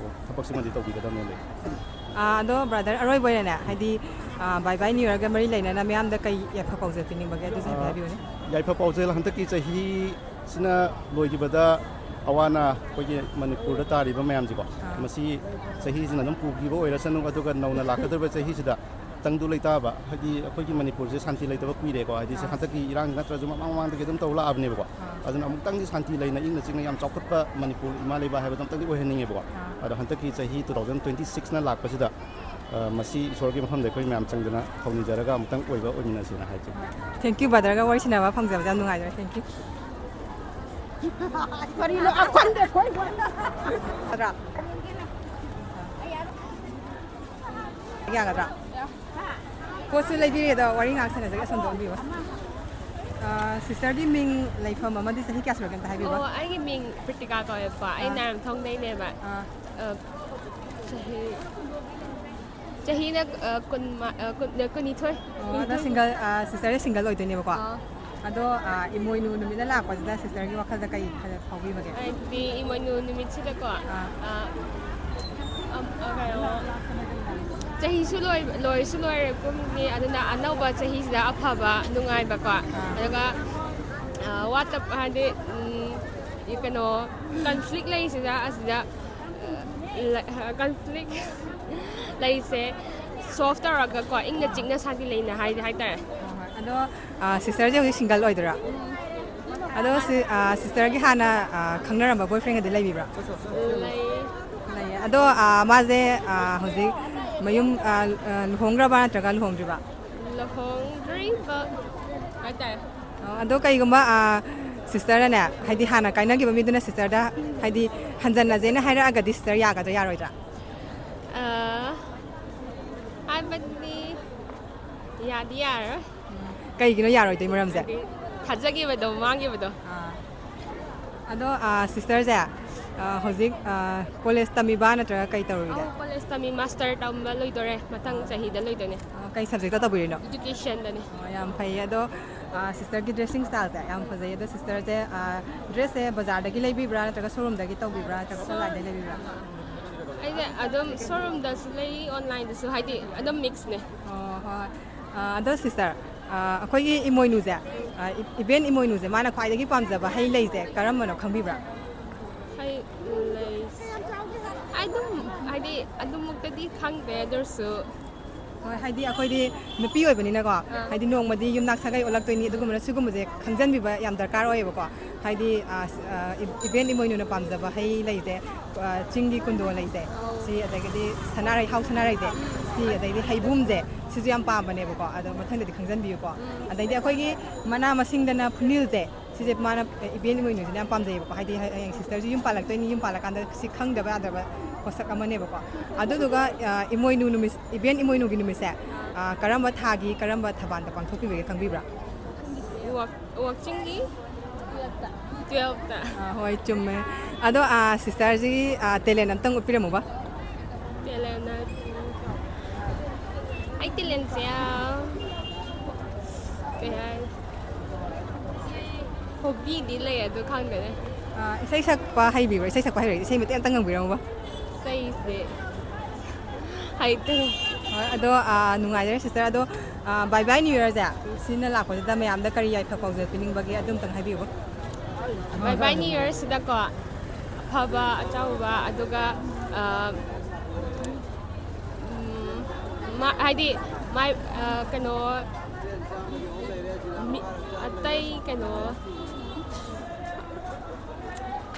ꯊꯕꯛꯁꯤꯃꯗꯤ ꯇꯧꯕꯤꯒꯗꯕꯅꯦꯅ ꯂꯩ꯫ ꯑꯥ, ꯑꯗꯣ ꯕ꯭ꯔꯗꯔ, ꯑꯔꯣꯏꯕ ꯑꯣꯏꯅꯅꯦ, ꯍꯥꯏꯗꯤ, ꯑꯥ, ꯕꯥꯏ ꯕꯥꯏ ꯅ꯭ꯌꯨ ꯌꯔꯒ ꯃꯔꯤ ꯂꯩꯅꯅ ꯃꯌꯥꯝꯗ ꯀꯩ ꯌꯥꯏꯐ ꯄꯥꯎꯖꯦꯜ ꯄꯤꯅꯤꯡꯕꯒꯦ? ꯑꯗꯨꯁꯨ ꯍꯥꯏꯐꯦꯠ ꯑꯥ, ꯍꯥꯏꯕꯤꯌꯨꯅꯦ꯫ ꯌꯥꯏꯐ ꯄꯥꯎꯖꯦꯜ, ꯍꯟꯗꯛꯀꯤ ꯆꯍꯤꯁꯤꯅ ꯂꯣꯏꯈꯤꯕꯗ ꯑꯋꯥ ꯑꯅꯥ ꯑꯩꯈꯣꯏꯒꯤ ꯃꯅꯤꯄꯨꯔꯗ ꯇꯥꯔꯤꯕ ꯃꯌꯥꯝꯁꯤꯀꯣ, ꯑꯥ꯫ ꯃꯁꯤ ꯆꯍꯤꯁꯤꯅ ꯑꯗꯨꯝ ꯄꯨꯈꯤꯕ ꯑꯣꯏꯔꯁꯅꯨ, ꯑꯗꯨꯒ ꯅꯧꯅ ꯂꯥꯛꯀꯗꯧꯔꯤꯕ ꯆꯍꯤꯁꯤꯗ ꯇꯪꯗꯨ ꯂꯩꯇꯥꯕ, ꯍꯥꯏꯗꯤ ꯑꯩꯈꯣꯏꯒꯤ ꯃꯅꯤꯄꯨꯔꯁꯦ ꯁꯥꯟꯇꯤ ꯂꯩꯇꯕ ꯀꯨꯏꯔꯦꯀꯣ, ꯍꯥꯏꯗꯤ ꯁꯤ ꯑꯥ꯫ ꯍꯟꯗꯛꯀꯤ ꯏꯔꯥꯡ ꯅꯠꯇ꯭ꯔꯁꯨ ꯃꯃꯥꯡ ꯃꯃꯥꯡꯗꯒꯤ ꯑꯗꯨꯝ ꯇꯧ ꯂꯥꯛꯑꯕꯅꯦꯕꯀꯣ꯫ ꯑꯥ꯫ ꯑꯗꯨꯅ ꯑꯃꯨꯛꯇꯪꯗꯤ ꯁꯥꯟꯇꯤ ꯂꯩꯅ ꯏꯪꯅ ꯆꯤꯛꯅ ꯌꯥꯝ ꯆꯥꯎꯈꯠꯄ ꯃꯅꯤꯄꯨꯔ ꯏꯃꯥ ꯂꯩꯕꯥꯛ ꯍꯥꯏꯕꯗꯣ ꯑꯃꯨꯛꯇꯪꯗꯤ ꯑꯣꯏꯍꯟꯅꯤꯡꯉꯦꯕꯀꯣ꯫ ꯑꯥ꯫ ꯑꯗꯣ ꯍꯟꯗꯛꯀꯤ ꯆꯍꯤ two thousand twenty sixꯅ ꯂꯥꯛꯄꯁꯤꯗ, ꯑ, ꯃꯁꯤ ꯏꯁꯣꯔꯒꯤ ꯃꯐꯝꯗ ꯑꯩꯈꯣꯏ ꯃꯌꯥꯝ ꯆꯪꯗꯅ ꯊꯧꯅꯤꯖꯔꯒ ꯑꯃꯨꯛꯇꯪ ꯑꯣꯏꯕ ꯑꯣꯏꯃꯤꯟꯅꯁꯦꯅ ꯍꯥꯏꯖꯒꯦ꯫ Thank you, ꯕ꯭ꯔꯗꯔꯒ ꯋꯥꯔꯤ ꯁꯥꯟꯅꯕ ꯐꯪꯖꯕꯁꯦ ꯌꯥꯝ ꯅꯨꯡꯉꯥꯏꯖꯔꯦ꯫ Thank you꯫ ꯀꯔꯤꯅꯣ? ꯑꯩꯈꯣꯏꯗ ꯑꯩꯈꯣꯏ ꯌꯥꯒꯗ꯭ꯔꯥ? ꯄꯣꯠꯁꯨ ꯂꯩꯕꯤꯔꯦ, ꯑꯗꯣ ꯋꯥꯔꯤ ꯉꯥꯏꯍꯥꯛ ꯁꯥꯟꯅꯖꯒꯦ, ꯑꯁꯣꯝꯗ ꯑꯣꯟꯕꯤꯌꯨ꯫ ꯑ, ꯁꯤꯁꯇꯔꯒꯤ ꯃꯤꯡ, ꯂꯩꯐꯝ ꯑꯃꯗꯤ ꯆꯍꯤ ꯀꯌꯥ ꯁꯨꯔꯒꯦ ꯑꯝꯇ ꯍꯥꯏꯕꯤꯌꯨꯕ? ꯑꯣ, ꯑꯩꯒꯤ ꯃꯤꯡ ꯄ꯭ꯔꯤꯇꯤꯀꯥ ꯀꯧꯋꯦꯕꯀꯣ꯫ ꯑꯩ ꯑꯥ꯫ ꯅꯥꯏꯔꯝꯊꯣꯡꯗꯩꯅꯦꯕ꯫ ꯑꯥ꯫ ꯑ, ꯆꯍꯤ, ꯆꯍꯤꯅ, ꯑ, ꯀꯨꯟ ꯃ-, ꯑ, ꯀꯨꯟ, ꯑ, ꯀꯨꯟꯅꯤꯊꯣꯏ꯫ ꯑꯣ, ꯑꯗꯣ ꯀꯨꯟꯅꯤꯊꯣꯏ꯫ Single, ꯑ, ꯁꯤꯁꯇꯔꯁꯦ single ꯑꯣꯏꯗꯣꯏꯅꯦꯕꯀꯣ꯫ ꯑꯥ꯫ ꯑꯗꯣ, ꯑ, ꯏꯃꯣꯏꯅꯨ ꯅꯨꯃꯤꯠꯅ ꯂꯥꯛꯄꯁꯤꯗ ꯁꯤꯁꯇꯔꯒꯤ ꯋꯥꯈꯜꯗ ꯀꯩ ꯈꯜ-, ꯐꯥꯎꯕꯤꯕꯒꯦ? ꯍꯥꯏꯗꯤ ꯏꯃꯣꯏꯅꯨ ꯅꯨꯃꯤꯠꯁꯤꯗꯀꯣ, ꯑꯥ꯫ ꯑ, ꯑ, ꯀꯩꯅꯣ, ꯆꯍꯤꯁꯨ ꯂꯣꯏ-, ꯂꯣꯏꯁꯨ ꯂꯣꯏꯔꯦ ꯀꯨꯝꯅꯤ, ꯑꯗꯨꯅ ꯑꯅꯧꯕ ꯆꯍꯤꯁꯤꯗ ꯑꯐꯕ, ꯅꯨꯡꯉꯥꯏꯕꯀꯣ, ꯑꯥ꯫ ꯑꯗꯨꯒ ꯋꯥꯠꯇꯕ ꯍꯥꯏꯗꯤ, ꯎꯝ, ꯀꯩꯅꯣ, ꯀꯟꯐ꯭ꯂꯤꯛ ꯂꯩꯁꯤꯗ ꯑꯁꯤꯗ, ꯀꯟꯐ꯭ꯂꯤꯛ ꯂꯩꯁꯦ ꯁꯣꯜꯐ ꯇꯧꯔꯒꯀꯣ, ꯏꯪꯅ ꯆꯤꯛꯅ ꯁꯥꯟꯇꯤ ꯂꯩꯅ ꯍꯥꯏꯗꯤ ꯍꯥꯏꯇꯥꯔꯦ꯫ ꯑꯗꯣ ꯁꯤꯁꯇꯔꯁꯦ ꯍꯧꯖꯤꯛ ꯁꯤꯡꯒꯜ ꯑꯣꯏꯗꯣꯏꯔꯥ? ꯑꯗꯣ ꯁꯤꯁꯇꯔꯒꯤ ꯍꯥꯟꯅ ꯈꯪꯅꯔꯝꯕ ꯕꯣꯏ ꯐ꯭ꯔꯦꯟꯒꯗꯤ ꯂꯩꯕꯤꯕ꯭ꯔꯥ? ꯂꯩ꯫ ꯂꯩꯌꯦ꯫ ꯑꯗꯣ ꯃꯥꯁꯦ ꯍꯧꯖꯤꯛ ꯃꯌꯨꯝ ꯂꯨꯍꯣꯡꯈ꯭ꯔꯕ ꯅꯠꯇ꯭ꯔꯒ ꯂꯨꯍꯣꯡꯗ꯭ꯔꯤꯕ? ꯂꯨꯍꯣꯡꯗ꯭ꯔꯤꯕ ꯍꯥꯏꯇꯥꯔꯦ꯫ ꯑꯗꯣ ꯀꯩꯒꯨꯝꯕ ꯁꯤꯁꯇꯔꯅꯅꯦ, ꯍꯥꯏꯗꯤ ꯍꯥꯟꯅ ꯀꯥꯏꯅꯈꯤꯕ ꯃꯤꯗꯨꯅ ꯁꯤꯁꯇꯔꯗ ꯍꯥꯏꯗꯤ ꯍꯟꯖꯟꯅꯁꯦꯅ ꯍꯥꯏꯔꯛꯑꯒꯗꯤ ꯁꯤꯁꯇꯔ ꯌꯥꯒꯗ꯭ꯔꯥ ꯌꯥꯔꯣꯏꯗ꯭ꯔꯥ? ꯍꯥꯏꯕꯗꯤ ꯌꯥꯗꯤ ꯌꯥꯔꯣꯏ꯫ ꯀꯩꯒꯤꯅꯣ ꯌꯥꯔꯣꯏꯗꯣꯏ ꯃꯔꯝꯁꯦ? ꯊꯥꯖꯈꯤꯕꯗꯣ ꯃꯥꯡꯈꯤꯕꯗꯣ꯫ ꯑꯗꯣ ꯁꯤꯁꯇꯔꯁꯦ ꯍꯧꯖꯤꯛ ꯀꯣꯂꯦꯖ ꯇꯝꯃꯤꯕ ꯅꯠꯇ꯭ꯔꯒ ꯀꯩ ꯇꯧꯔꯤꯒꯦ? ꯑꯧ, ꯀꯣꯂꯦꯖ ꯇꯝꯃꯤ, ꯃꯥꯁꯇꯔ ꯇꯝꯕ ꯂꯣꯏꯗꯣꯔꯦ, ꯃꯊꯪ ꯆꯍꯤꯗ ꯂꯣꯏꯗꯣꯏꯅꯦ꯫ ꯀꯩ ꯁꯕꯖꯦꯛꯇ ꯇꯧꯕꯤꯔꯤꯅꯣ? ꯏꯗꯨꯀꯦꯁꯟꯗꯅꯦ꯫ ꯑꯣ, ꯌꯥꯝ ꯐꯩꯌꯦ꯫ ꯑꯗꯣ ꯁꯤꯁꯇꯔꯒꯤ ꯗ꯭ꯔꯦꯁꯤꯡ ꯁ꯭ꯇꯥꯏꯜꯁꯦ ꯌꯥꯝ ꯐꯖꯩ꯫ ꯑꯗꯣ ꯁꯤꯁꯇꯔꯁꯦ ꯗ꯭ꯔꯦꯁꯁꯦ ꯕꯖꯥꯔꯗꯒꯤ ꯂꯩꯕꯤꯕ꯭ꯔꯥ ꯅꯠꯇ꯭ꯔꯒ ꯁꯣꯔꯨꯝꯗꯒꯤ ꯇꯧꯕꯤꯕ꯭ꯔꯥ ꯅꯠꯇ꯭ꯔꯒ ꯑꯣꯟꯂꯥꯏꯟꯗꯒꯤ ꯂꯩꯕꯤꯕ꯭ꯔꯥ? ꯑꯩꯁꯦ ꯑꯗꯨꯝ ꯁꯣꯔꯨꯝꯗꯁꯨ ꯂꯩ, ꯑꯣꯟꯂꯥꯏꯟꯗꯁꯨ, ꯍꯥꯏꯗꯤ ꯑꯗꯨꯝ ꯃꯤꯛꯁꯅꯦ꯫ ꯑꯣ, ꯍꯣꯏ꯫ ꯑꯗꯣ ꯁꯤꯁꯇꯔ, ꯑꯩꯈꯣꯏꯒꯤ ꯏꯃꯣꯏꯅꯨꯁꯦ, ꯏꯕꯦꯟ ꯏꯃꯣꯏꯅꯨꯁꯦ, ꯃꯥꯅ ꯈ꯭ꯋꯥꯏꯗꯒꯤ ꯄꯥꯝꯖꯕ ꯍꯩ ꯂꯩꯁꯦ ꯀꯔꯝꯕꯅꯣ ꯈꯪꯕꯤꯕ꯭ꯔꯥ? ꯍꯩ ꯂꯩ꯫ ꯑꯗꯨꯝ ꯍꯥꯏꯗꯤ ꯑꯗꯨꯃꯛꯇꯗꯤ ꯈꯪꯗꯦ, ꯑꯗꯨ ꯑꯣꯏꯔꯁꯨ꯫ ꯍꯣꯏ, ꯍꯥꯏꯗꯤ ꯑꯩꯈꯣꯏꯗꯤ ꯅꯨꯄꯤ ꯑꯣꯏꯕꯅꯤꯅꯀꯣ, ꯍꯥꯏꯗꯤ ꯅꯣꯡꯃꯗꯤ ꯌꯨꯝꯅꯥꯛ ꯁꯥꯒꯩ ꯑꯣꯜꯂꯛꯇꯣꯏꯅꯤ, ꯑꯗꯨꯒꯨꯝꯕꯅ ꯁꯤꯒꯨꯝꯕꯁꯦ ꯈꯪꯖꯟꯕꯤꯕ ꯌꯥꯝ ꯗꯔꯀꯥꯔ ꯑꯣꯏꯌꯦꯕꯀꯣ꯫ ꯍꯥꯏꯗꯤ ꯏꯕꯦꯟ ꯏꯃꯣꯏꯅꯨꯅ ꯄꯥꯝꯖꯕ ꯍꯩ ꯂꯩꯁꯦ, ꯆꯤꯡꯒꯤ ꯀꯨꯟꯗꯣ ꯂꯩꯁꯦ, ꯁꯤ, ꯑꯗꯒꯤꯗꯤ ꯁꯅꯥꯔꯩ, ꯍꯥꯎ ꯁꯅꯥꯔꯩꯁꯦ, ꯁꯤ, ꯑꯗꯩꯗꯤ ꯍꯩꯕꯨꯝꯁꯦ, ꯁꯤꯁꯨ ꯌꯥꯝ ꯄꯥꯝꯕꯅꯦꯕꯀꯣ꯫ ꯑꯗꯣ ꯃꯊꯪꯗꯗꯤ ꯈꯪꯖꯟꯕꯤꯌꯨꯀꯣ꯫ ꯑꯗꯩꯗꯤ ꯑꯩꯈꯣꯏꯒꯤ ꯃꯅꯥ ꯃꯁꯤꯡꯗꯅ ꯐꯨꯅꯤꯜꯁꯦ, ꯁꯤꯁꯦ ꯃꯥꯅ ꯏꯕꯦꯟ ꯏꯃꯣꯏꯅꯨꯁꯤꯅ ꯌꯥꯝ ꯄꯥꯝꯖꯩꯌꯦꯕꯀꯣ꯫ ꯍꯥꯏꯗꯤ ꯍꯌꯦꯡ ꯁꯤꯁꯇꯔꯁꯨ ꯌꯨꯝ ꯄꯥꯜꯂꯛꯇꯣꯏꯅꯤ, ꯌꯨꯝ ꯄꯥꯜꯂꯀꯥꯟꯗ ꯁꯤ ꯈꯪꯗꯕ ꯌꯥꯗ꯭ꯔꯕ ꯄꯣꯠꯁꯛ ꯑꯃꯅꯦꯕꯀꯣ꯫ ꯑꯗꯨꯗꯨꯒ ꯏꯃꯣꯏꯅꯨ ꯅꯨꯃꯤꯠ, ꯏꯕꯦꯟ ꯏꯃꯣꯏꯅꯨꯒꯤ ꯅꯨꯃꯤꯠꯁꯦ ꯀꯔꯝꯕ ꯊꯥꯒꯤ ꯀꯔꯝꯕ ꯊꯕꯥꯟꯗ ꯄꯥꯡꯊꯣꯛꯄꯤꯕꯒꯦ ꯈꯪꯕꯤꯕ꯭ꯔꯥ? ꯋꯥꯛꯆꯤꯡꯒꯤ ꯇꯨꯌꯦꯜꯞꯇ꯫ ꯍꯣꯏ, ꯆꯨꯝꯃꯦ꯫ ꯑꯗꯣ ꯁꯤꯁꯇꯔꯁꯤꯒꯤ ꯇꯦꯂꯦꯟ ꯑꯝꯇꯪ ꯎꯠꯄꯤꯔꯝꯃꯨꯕ꯫ ꯇꯦꯂꯦꯟ, ꯑꯩ ꯇꯦꯂꯦꯟꯁꯦ ꯀꯩ ꯍꯥꯏ, ꯍꯣꯕꯤꯗꯤ ꯂꯩ ꯑꯗꯨ ꯈꯪꯗꯦꯅꯦ꯫ ꯏꯁꯩ ꯁꯛꯄ ꯍꯩꯕꯤꯕ꯭ꯔꯥ? ꯏꯁꯩ ꯁꯛꯄ ꯍꯩꯔꯗꯤ ꯏꯁꯩ ꯃꯇꯦꯛ ꯑꯝꯇꯪ ꯉꯪꯕꯤꯔꯝꯃꯨꯕ꯫ ꯏꯁꯩꯁꯦ ꯍꯩꯇꯦ꯫ ꯍꯣꯏ, ꯑꯗꯣ ꯅꯨꯡꯉꯥꯏꯖꯔꯦ ꯁꯤꯁꯇꯔ꯫ ꯑꯗꯣ ꯕꯥꯏ ꯕꯥꯏ ꯅ꯭ꯌꯨ ꯌꯔꯁꯦ ꯁꯤꯅ ꯂꯥꯛꯄꯁꯤꯗ ꯃꯌꯥꯝꯗ ꯀꯔꯤ ꯌꯥꯏꯐ ꯄꯥꯎꯖꯦꯜ ꯄꯤꯅꯤꯡꯕꯒꯦ ꯑꯗꯨꯝꯇꯪ ꯍꯥꯏꯕꯤꯌꯨꯕ꯫ ꯕꯥꯏ ꯕꯥꯏ ꯅ꯭ꯌꯨ ꯌꯔꯁꯤꯗꯀꯣ ꯑꯐꯕ ꯑꯆꯧꯕ, ꯑꯗꯨꯒ ꯑ, ꯎꯝ, ꯃꯥ- ꯍꯥꯏꯗꯤ ꯃꯥꯏ ꯑ, ꯀꯩꯅꯣ ꯃꯤ- ꯑꯇꯩ ꯀꯩꯅꯣ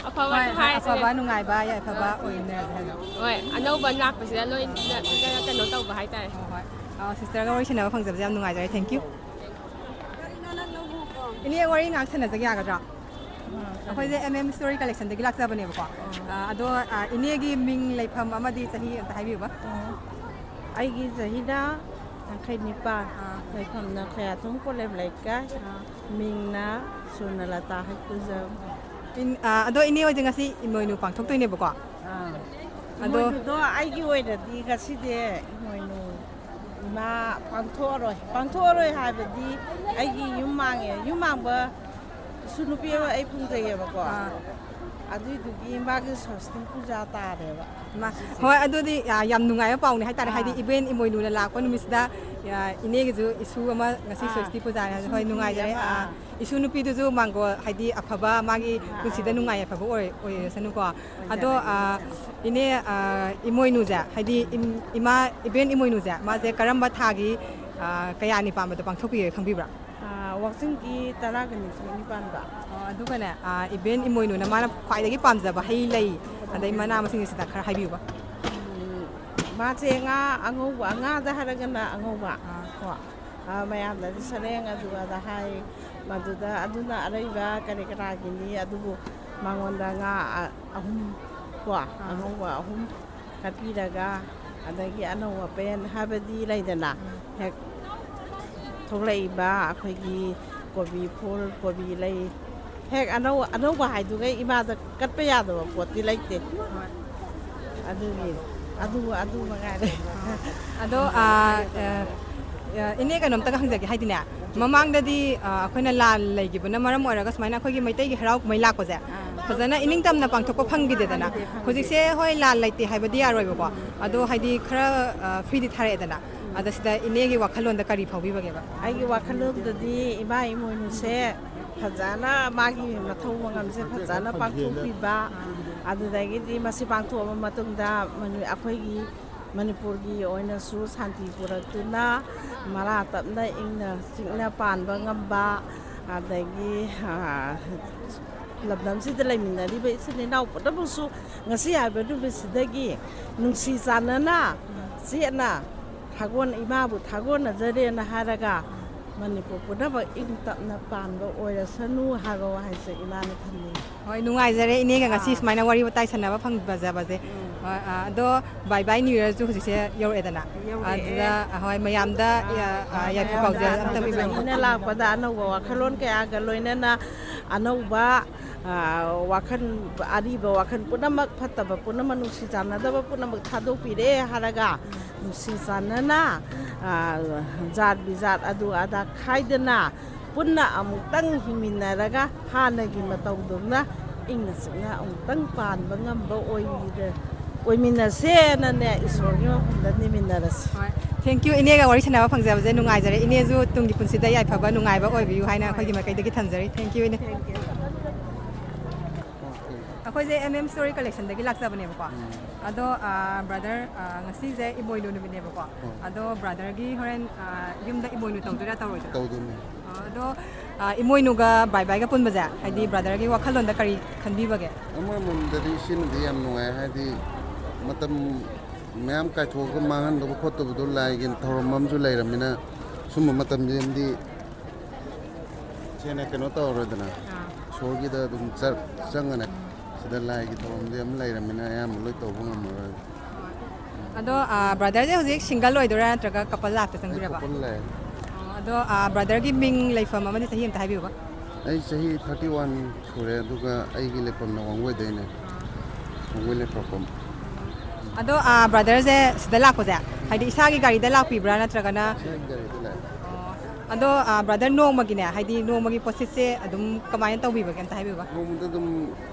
ꯑꯐꯕ ꯍꯣꯏ, ꯍꯣꯏ, ꯍꯥꯏꯔꯁꯤꯅꯦ꯫ ꯑꯐꯕ ꯅꯨꯡꯉꯥꯏꯕ ꯌꯥꯏꯐꯕ ꯑꯣꯏꯃꯤꯟꯅꯔꯁꯦ ꯍꯥꯏꯅ꯫ ꯍꯣꯏ, ꯑꯅꯧꯕ ꯂꯥꯛꯄꯁꯤꯗ ꯂꯣꯏꯅ ꯀꯩꯅꯣ ꯇꯧꯕ ꯍꯥꯏꯇꯥꯔꯦ꯫ ꯍꯣꯏ, ꯍꯣꯏ꯫ ꯑ, ꯁꯤꯁꯇꯔꯒ ꯋꯥꯔꯤ ꯁꯥꯟꯅꯕ ꯐꯪꯖꯕꯁꯦ ꯌꯥꯝ ꯅꯨꯡꯉꯥꯏꯖꯔꯦ꯫ Thank you꯫ ꯏꯅꯦ, ꯋꯥꯔꯤ ꯉꯥꯏꯍꯥꯛ ꯁꯥꯟꯅꯖꯒꯦ ꯌꯥꯒꯗ꯭ꯔꯥ? ꯑꯩꯈꯣꯏꯁꯦ M M Story Collectionꯗꯒꯤ ꯂꯥꯛꯆꯕꯅꯦꯕꯀꯣ꯫ ꯑ, ꯑꯗꯣ ꯑ, ꯏꯅꯦꯒꯤ ꯃꯤꯡ, ꯂꯩꯐꯝ ꯑꯃꯗꯤ ꯆꯍꯤ ꯑꯝꯇ ꯍꯥꯏꯕꯤꯌꯨꯕ꯫ ꯑꯩꯒꯤ ꯆꯍꯤꯅ ꯌꯥꯡꯈꯩ ꯅꯤꯄꯥꯟ, ꯂꯩꯐꯝꯅ ꯈꯌꯥꯊꯣꯡ ꯀꯣꯂꯦꯝ ꯂꯩꯀꯥꯏ, ꯃꯤꯡꯅ ꯁꯨꯔꯅꯂꯇꯥ ꯍꯩꯀꯨꯖꯝ꯫ ꯏꯟ- ꯑ, ꯑꯗꯣ ꯏꯅꯦ ꯍꯣꯏꯁꯦ ꯉꯁꯤ ꯏꯃꯣꯏꯅꯨ ꯄꯥꯡꯊꯣꯛꯇꯣꯏꯅꯦꯕꯀꯣ꯫ ꯑꯥ꯫ ꯑꯗꯣ ꯏꯃꯣꯏꯅꯨꯗꯣ ꯑꯩꯒꯤ ꯑꯣꯏꯅꯗꯤ ꯉꯁꯤꯗꯤ ꯏꯃꯣꯏꯅꯨ ꯏꯃꯥ ꯄꯥꯡꯊꯣꯛꯑꯔꯣꯏ꯫ ꯄꯥꯡꯊꯣꯛꯑꯔꯣꯏ ꯍꯥꯏꯕꯗꯤ ꯑꯩꯒꯤ ꯌꯨꯝ ꯃꯥꯡꯉꯦ꯫ ꯌꯨꯝ ꯃꯥꯡꯕ ꯏꯁꯨ ꯅꯨꯄꯤ ꯑꯃ ꯑꯩ ꯐꯪꯖꯩꯌꯦꯕꯀꯣ꯫ ꯑꯥ꯫ ꯑꯗꯨꯏꯗꯨꯒꯤ ꯃꯥꯒꯤ ꯁ꯭ꯋꯁꯇꯤ ꯄꯨꯖꯥ ꯇꯥꯔꯦꯕ꯫ ꯃꯥ- ꯍꯣꯏ, ꯑꯗꯨꯗꯤ ꯑ, ꯌꯥꯝ ꯅꯨꯡꯉꯥꯏꯕ ꯄꯥꯎꯅꯦ ꯍꯥꯏꯇꯥꯔꯦ꯫ ꯍꯥꯏꯗꯤ ꯑꯥ꯫ ꯏꯕꯦꯟ ꯏꯃꯣꯏꯅꯨꯅ ꯂꯥꯛꯄ ꯅꯨꯃꯤꯠꯁꯤꯗ, ꯑ, ꯏꯅꯦꯒꯤꯁꯨ ꯏꯁꯨ ꯑꯃ ꯉꯁꯤ ꯑꯥ꯫ ꯁ꯭ꯋꯁꯇꯤ ꯄꯨꯖꯥꯅꯦ ꯍꯥꯏꯕꯁꯦ꯫ ꯍꯣꯏ, ꯏꯁꯨ ꯅꯨꯄꯤ ꯅꯨꯡꯉꯥꯏꯖꯔꯦ꯫ ꯑꯃ꯫ ꯑ, ꯏꯁꯨ ꯅꯨꯄꯤꯗꯨꯁꯨ ꯃꯥꯡꯒꯣꯜ, ꯍꯥꯏꯗꯤ ꯑꯐꯕ, ꯃꯥꯒꯤ ꯄꯨꯟꯁꯤꯗ ꯅꯨꯡꯉꯥꯏ ꯌꯥꯏꯐꯕ ꯑꯣꯏ- ꯑꯣꯏꯔꯁꯅꯨꯀꯣ꯫ ꯑꯗꯣ ꯑ, ꯏꯅꯦ, ꯑ, ꯏꯃꯣꯏꯅꯨꯁꯦ, ꯍꯥꯏꯗꯤ ꯏꯝ- ꯏꯃꯥ ꯏꯕꯦꯟ ꯏꯃꯣꯏꯅꯨꯁꯦ, ꯃꯥꯁꯦ ꯀꯔꯝꯕ ꯊꯥꯒꯤ, ꯑ, ꯀꯌꯥꯅꯤ ꯄꯥꯟꯕꯗ ꯄꯥꯡꯊꯣꯛꯄꯤꯒꯦ ꯈꯪꯕꯤꯕ꯭ꯔꯥ? ꯑꯥ, ꯋꯥꯛꯆꯤꯡꯒꯤ ꯇꯔꯥꯒ ꯅꯤꯊꯣꯏꯅꯤ ꯄꯥꯟꯕ꯫ ꯑꯣ, ꯑꯗꯨꯒꯅꯦ, ꯑ, ꯏꯕꯦꯟ ꯏꯃꯣꯏꯅꯨꯅ ꯃꯥꯅ ꯈ꯭ꯋꯥꯏꯗꯒꯤ ꯄꯥꯝꯖꯕ ꯍꯩ ꯂꯩ ꯑꯗꯩ ꯃꯅꯥ ꯃꯁꯤꯡꯁꯤꯗ ꯈꯔ ꯍꯥꯏꯕꯤꯌꯨꯕ꯫ ꯎꯝ, ꯃꯥꯁꯦ ꯉꯥ ꯑꯉꯧꯕ, ꯉꯥꯗ ꯍꯥꯏꯔꯒꯅ ꯑꯉꯧꯕ꯫ ꯑꯥ꯫ ꯀꯣ꯫ ꯑꯥ, ꯃꯌꯥꯝꯅꯗꯤ ꯁꯔꯦꯡ ꯑꯗꯨ ꯑꯗꯥ ꯍꯥꯏ꯫ ꯃꯗꯨꯗ ꯑꯗꯨꯅ ꯑꯔꯩꯕ ꯀꯔꯤ ꯀꯔꯥꯒꯤꯅꯤ꯫ ꯑꯗꯨꯕꯨ ꯃꯉꯣꯟꯗ ꯉꯥ ꯑ- ꯑꯍꯨꯝ ꯀꯣ, ꯑꯉꯧꯕ ꯑꯍꯨꯝ ꯀꯠꯄꯤꯔꯒ, ꯑꯗꯒꯤ ꯑꯅꯧ ꯑꯄꯦꯟ ꯍꯥꯏꯕꯗꯤ ꯂꯩꯗꯅ, ꯍꯦꯛ ꯊꯣꯛꯂꯛꯏꯕ ꯑꯩꯈꯣꯏꯒꯤ ꯀꯣꯕꯤ ꯐꯨꯜ, ꯀꯣꯕꯤ ꯂꯩ, ꯍꯦꯛ ꯑꯅꯧ ꯑꯅꯧꯕ ꯍꯥꯏꯗꯨꯒ ꯏꯃꯥꯗ ꯀꯠꯄ ꯌꯥꯗꯕ ꯄꯣꯠꯇꯤ ꯂꯩꯇꯦ꯫ ꯑꯗꯨꯒꯤ ꯑꯗꯨ ꯑꯗꯨ ꯃꯉꯥꯏꯔꯦ꯫ ꯑꯗꯣ ꯑ, ꯑ, ꯑ, ꯏꯅꯦ, ꯀꯩꯅꯣꯝꯇꯒ ꯍꯪꯖꯒꯦ꯫ ꯍꯥꯏꯗꯤꯅꯦ, ꯃꯃꯥꯡꯗꯗꯤ ꯑ, ꯑꯩꯈꯣꯏꯅ ꯂꯥꯟ ꯂꯩꯈꯤꯕꯅ ꯃꯔꯝ ꯑꯣꯏꯔꯒ ꯁꯨꯃꯥꯏꯅ ꯑꯩꯈꯣꯏꯒꯤ ꯃꯩꯇꯩꯒꯤ ꯍꯔꯥꯎ ꯀꯨꯝꯍꯩ ꯂꯥꯛꯄꯁꯦ ꯐꯖꯅ ꯏꯅꯤꯡꯇꯝꯅ ꯄꯥꯡꯊꯣꯛꯄ ꯐꯪꯈꯤꯗꯦꯗꯅ꯫ ꯍꯧꯖꯤꯛꯁꯦ ꯍꯣꯏ, ꯂꯥꯟ ꯂꯩꯇꯦ ꯍꯥꯏꯕꯗꯤ ꯌꯥꯔꯣꯏꯕꯀꯣ, ꯑꯗꯣ ꯍꯥꯏꯗꯤ ꯈꯔ ꯑ, ꯐ꯭ꯔꯤꯗꯤ ꯊꯥꯔꯛꯑꯦꯗꯅ꯫ ꯑꯗ ꯁꯤꯗ ꯏꯅꯦꯒꯤ ꯋꯥꯈꯜꯂꯣꯟꯗ ꯀꯔꯤ ꯐꯥꯎꯕꯤꯕꯒꯦꯕ? ꯑꯩꯒꯤ ꯋꯥꯈꯜꯂꯣꯟꯗꯗꯤ ꯏꯃꯥ ꯏꯃꯣꯏꯅꯨꯁꯦ ꯐꯖꯅ ꯃꯥꯒꯤ ꯃꯊꯧ ꯃꯉꯝꯁꯦ ꯐꯖꯅ ꯄꯥꯡꯊꯣꯛꯄꯤꯕ, ꯑꯗꯨꯗꯒꯤꯗꯤ ꯃꯁꯤ ꯄꯥꯡꯊꯣꯛꯑꯕ ꯃꯇꯨꯡꯗ ꯃꯅꯤ-, ꯑꯩꯈꯣꯏꯒꯤ ꯃꯅꯤꯄꯨꯔꯒꯤ ꯑꯣꯏꯅꯁꯨ ꯁꯥꯟꯇꯤ ꯄꯨꯔꯛꯇꯨꯅ ꯃꯔꯥ ꯇꯞꯅ ꯏꯪꯅ ꯆꯤꯛꯅ ꯄꯥꯟꯕ ꯉꯝꯕ, ꯑꯗꯒꯤ, ꯑ, ꯂꯝꯗꯝꯁꯤꯗ ꯂꯩꯃꯤꯟꯅꯔꯤꯕ ꯏꯆꯤꯟ ꯏꯅꯥꯎ ꯄꯨꯝꯅꯃꯛꯁꯨ ꯉꯁꯤ ꯍꯥꯏꯕ ꯅꯨꯃꯤꯠꯁꯤꯗꯒꯤ ꯅꯨꯡꯁꯤ ꯆꯥꯟꯅꯅ ꯆꯦꯠꯅ ꯊꯥꯒꯣꯟ-, ꯏꯃꯥꯕꯨ ꯊꯥꯒꯣꯟꯅꯖꯔꯦꯅ ꯍꯥꯏꯔꯒ ꯃꯅꯤꯄꯨꯔ ꯄꯨꯝꯅꯃꯛ ꯏꯪ ꯇꯞꯅ ꯄꯥꯟꯕ ꯑꯣꯏꯔꯁꯅꯨ ꯍꯥꯏꯕ ꯋꯥꯍꯩꯁꯦ ꯏꯃꯥꯅ ꯊꯝꯅꯤꯡꯉꯤ꯫ ꯍꯣꯏ, ꯅꯨꯡꯉꯥꯏꯖꯔꯦ ꯏꯅꯦꯒ ꯉꯁꯤ ꯁꯨꯃꯥꯏꯅ ꯋꯥꯔꯤ ꯋꯥꯇꯥꯏ ꯁꯥꯟꯅꯕ ꯐꯪꯕꯁꯦ꯫ ꯍꯣꯏ, ꯑ, ꯑꯗꯣ ꯕꯥꯏ ꯕꯥꯏ ꯅ꯭ꯌꯨ ꯌꯔꯁꯨ ꯍꯧꯖꯤꯛꯁꯦ ꯌꯧꯔꯛꯑꯦꯗꯅ꯫ ꯑꯗꯨꯗ, ꯑ, ꯍꯣꯏ, ꯃꯌꯥꯝꯗ, ꯑ, ꯑ, ꯌꯥꯏꯐ ꯄꯥꯎꯖꯦꯜ ꯑꯝꯇ ꯄꯤꯕꯤꯔꯝꯃꯨ꯫ ꯂꯥꯛꯄꯗ ꯑꯅꯧꯕ ꯋꯥꯈꯜꯂꯣꯟ ꯀꯌꯥꯒ ꯂꯣꯏꯅꯅ ꯑꯅꯧꯕ, ꯑ, ꯋꯥꯈꯜ, ꯑꯔꯤꯕ ꯋꯥꯈꯜ ꯄꯨꯝꯅꯃꯛ, ꯐꯠꯇꯕ ꯄꯨꯝꯅꯃꯛ, ꯅꯨꯡꯁꯤ ꯆꯥꯟꯅꯗꯕ ꯄꯨꯝꯅꯃꯛ ꯊꯥꯗꯣꯛꯄꯤꯔꯦ ꯍꯥꯏꯔꯒ ꯅꯨꯡꯁꯤ ꯆꯥꯟꯅꯅ, ꯑ, ꯖꯥꯠ ꯕꯤꯖꯥꯠ ꯑꯗꯨ ꯑꯗꯥ ꯈꯥꯏꯗꯅ ꯄꯨꯟꯅ ꯑꯃꯨꯛꯇꯪ ꯍꯤꯡꯃꯤꯟꯅꯔꯒ ꯍꯥꯟꯅꯒꯤ ꯃꯇꯧꯗꯧꯅ ꯏꯪꯅ ꯆꯤꯛꯅ ꯑꯃꯨꯛꯇꯪ ꯄꯥꯟꯕ ꯉꯝꯕ ꯑꯣꯏꯔ-, ꯑꯣꯏꯃꯤꯟꯅꯁꯦꯅꯅꯦ ꯏꯁꯣꯔꯒꯤ ꯃꯐꯝꯗ ꯅꯤꯃꯤꯟꯅꯔꯁꯤ꯫ ꯍꯣꯏ, thank you, ꯏꯅꯦꯒ ꯋꯥꯔꯤ ꯁꯥꯟꯅꯕ ꯐꯪꯖꯕꯁꯦ ꯅꯨꯡꯉꯥꯏꯖꯔꯦ꯫ ꯏꯅꯦꯁꯨ ꯇꯨꯡꯒꯤ ꯄꯨꯟꯁꯤꯗ ꯌꯥꯏꯐꯕ ꯅꯨꯡꯉꯥꯏꯕ ꯑꯣꯏꯕꯤꯌꯨ ꯍꯥꯏꯅ ꯑꯩꯈꯣꯏꯒꯤ ꯃꯥꯏꯀꯩꯗꯒꯤ ꯊꯝꯖꯔꯤ꯫ Thank you, ꯏꯅꯦ꯫ ꯑꯩꯈꯣꯏꯁꯦ ꯑꯦꯝ ꯑꯦꯝ ꯁ꯭ꯇꯣꯔꯤ ꯀꯂꯦꯛꯁꯟꯗꯒꯤ ꯂꯥꯛꯆꯕꯅꯦꯕꯀꯣ꯫ ꯑꯗꯣ, ꯑ, ꯕ꯭ꯔꯗꯔ, ꯑ, ꯉꯁꯤꯁꯦ ꯏꯃꯣꯏꯅꯨ ꯅꯨꯃꯤꯠꯅꯦꯕꯀꯣ꯫ ꯑꯗꯣ ꯕ꯭ꯔꯗꯔꯒꯤ ꯍꯣꯔꯦꯟ, ꯑ, ꯌꯨꯝꯗ ꯏꯃꯣꯏꯅꯨ ꯇꯧꯗꯣꯏꯔꯥ ꯇꯧꯔꯣꯏꯗꯣꯏꯔꯥ? ꯇꯧꯗꯣꯏꯅꯦ꯫ ꯑ, ꯑꯗꯣ, ꯑ, ꯏꯃꯣꯏꯅꯨꯒ ꯕꯥꯏ ꯕꯥꯏꯒ ꯄꯨꯟꯕꯁꯦ, ꯍꯥꯏꯗꯤ ꯕ꯭ꯔꯗꯔꯒꯤ ꯋꯥꯈꯜꯂꯣꯟꯗ ꯀꯔꯤ ꯈꯟꯕꯤꯕꯒꯦ? ꯑꯃꯔꯣꯝꯗꯗꯤ ꯁꯤꯅꯗꯤ ꯌꯥꯝ ꯅꯨꯡꯉꯥꯏ, ꯍꯥꯏꯗꯤ ꯃꯇꯝ ꯃꯌꯥꯝ ꯀꯥꯏꯊꯣꯛꯑꯒ ꯃꯥꯡꯍꯟꯗꯕ ꯈꯣꯠꯇꯕꯗꯣ ꯂꯥꯏꯒꯤ ꯊꯧꯔꯝ ꯑꯃꯁꯨ ꯂꯩꯔꯕꯅꯤꯅ ꯁꯨꯝꯕ ꯃꯇꯝꯁꯤꯗꯤ ꯍꯦꯟꯅ ꯀꯩꯅꯣ ꯇꯧꯔꯔꯣꯏꯗꯅ꯫ ꯏꯁꯣꯔꯒꯤꯗ ꯑꯗꯨꯝ ꯆꯠ-, ꯆꯪꯉꯅꯤ꯫ ꯁꯤꯗ ꯂꯥꯏꯒꯤ ꯊꯧꯔꯝꯗꯤ ꯑꯃ ꯂꯩꯔꯕꯅꯤꯅ ꯑꯌꯥꯝꯕ ꯂꯣꯏ ꯇꯧꯕ ꯉꯝꯃꯔꯣꯏ꯫ ꯑꯗꯣ, ꯑ, ꯕ꯭ꯔꯗꯔꯁꯦ ꯍꯧꯖꯤꯛ ꯁꯤꯡꯒꯜ ꯑꯣꯏꯗꯣꯏꯔꯥ ꯅꯠꯇ꯭ꯔꯒ ꯀꯄꯜ ꯂꯥꯏꯐꯇ ꯑꯩ ꯆꯪꯕꯤꯔꯕ? ꯀꯄꯜ ꯂꯩ꯫ ꯑꯣ, ꯑꯗꯣ, ꯑ, ꯕ꯭ꯔꯗꯔꯒꯤ ꯃꯤꯡ, ꯂꯩꯐꯝ ꯑꯃꯗꯤ ꯆꯍꯤ ꯑꯝꯇ ꯍꯥꯏꯕꯤꯌꯨꯕ꯫ ꯑꯩ ꯆꯍꯤ ꯊꯥꯔꯇꯤ ꯋꯥꯟ ꯁꯨꯔꯦ, ꯑꯗꯨꯒ ꯑꯩꯒꯤ ꯂꯩꯐꯝꯅ ꯋꯥꯡꯒꯣꯏꯗꯩꯅꯦ꯫ ꯋꯥꯡꯒꯣꯏ ꯂꯩꯄꯥꯛꯄꯝ꯫ ꯑꯗꯣ, ꯑ, ꯕ꯭ꯔꯗꯔꯁꯦ ꯁꯤꯗ ꯂꯥꯛꯄꯁꯦ, ꯍꯥꯏꯗꯤ ꯏꯁꯥꯒꯤ ꯒꯥꯔꯤꯗ ꯂꯥꯛꯄꯤꯕ꯭ꯔꯥ ꯅꯠꯇ꯭ꯔꯒꯅ? ꯏꯁꯥꯒꯤ ꯒꯥꯔꯤꯗ ꯂꯥꯛꯑꯦ꯫ ꯑꯣ, ꯑꯗꯣ, ꯑ, ꯕ꯭ꯔꯗꯔ ꯅꯣꯡꯃꯒꯤꯅꯦ, ꯍꯥꯏꯗꯤ ꯅꯣꯡꯃꯒꯤ ꯄꯣꯠꯁꯤꯠꯁꯦ ꯑꯗꯨꯝ ꯀꯃꯥꯏꯅ ꯇꯧꯕꯤꯕꯒꯦ ꯑꯝꯇ ꯍꯥꯏꯕꯤꯌꯨꯕ꯫ ꯅꯣꯡꯃꯗ ꯑꯗꯨꯝ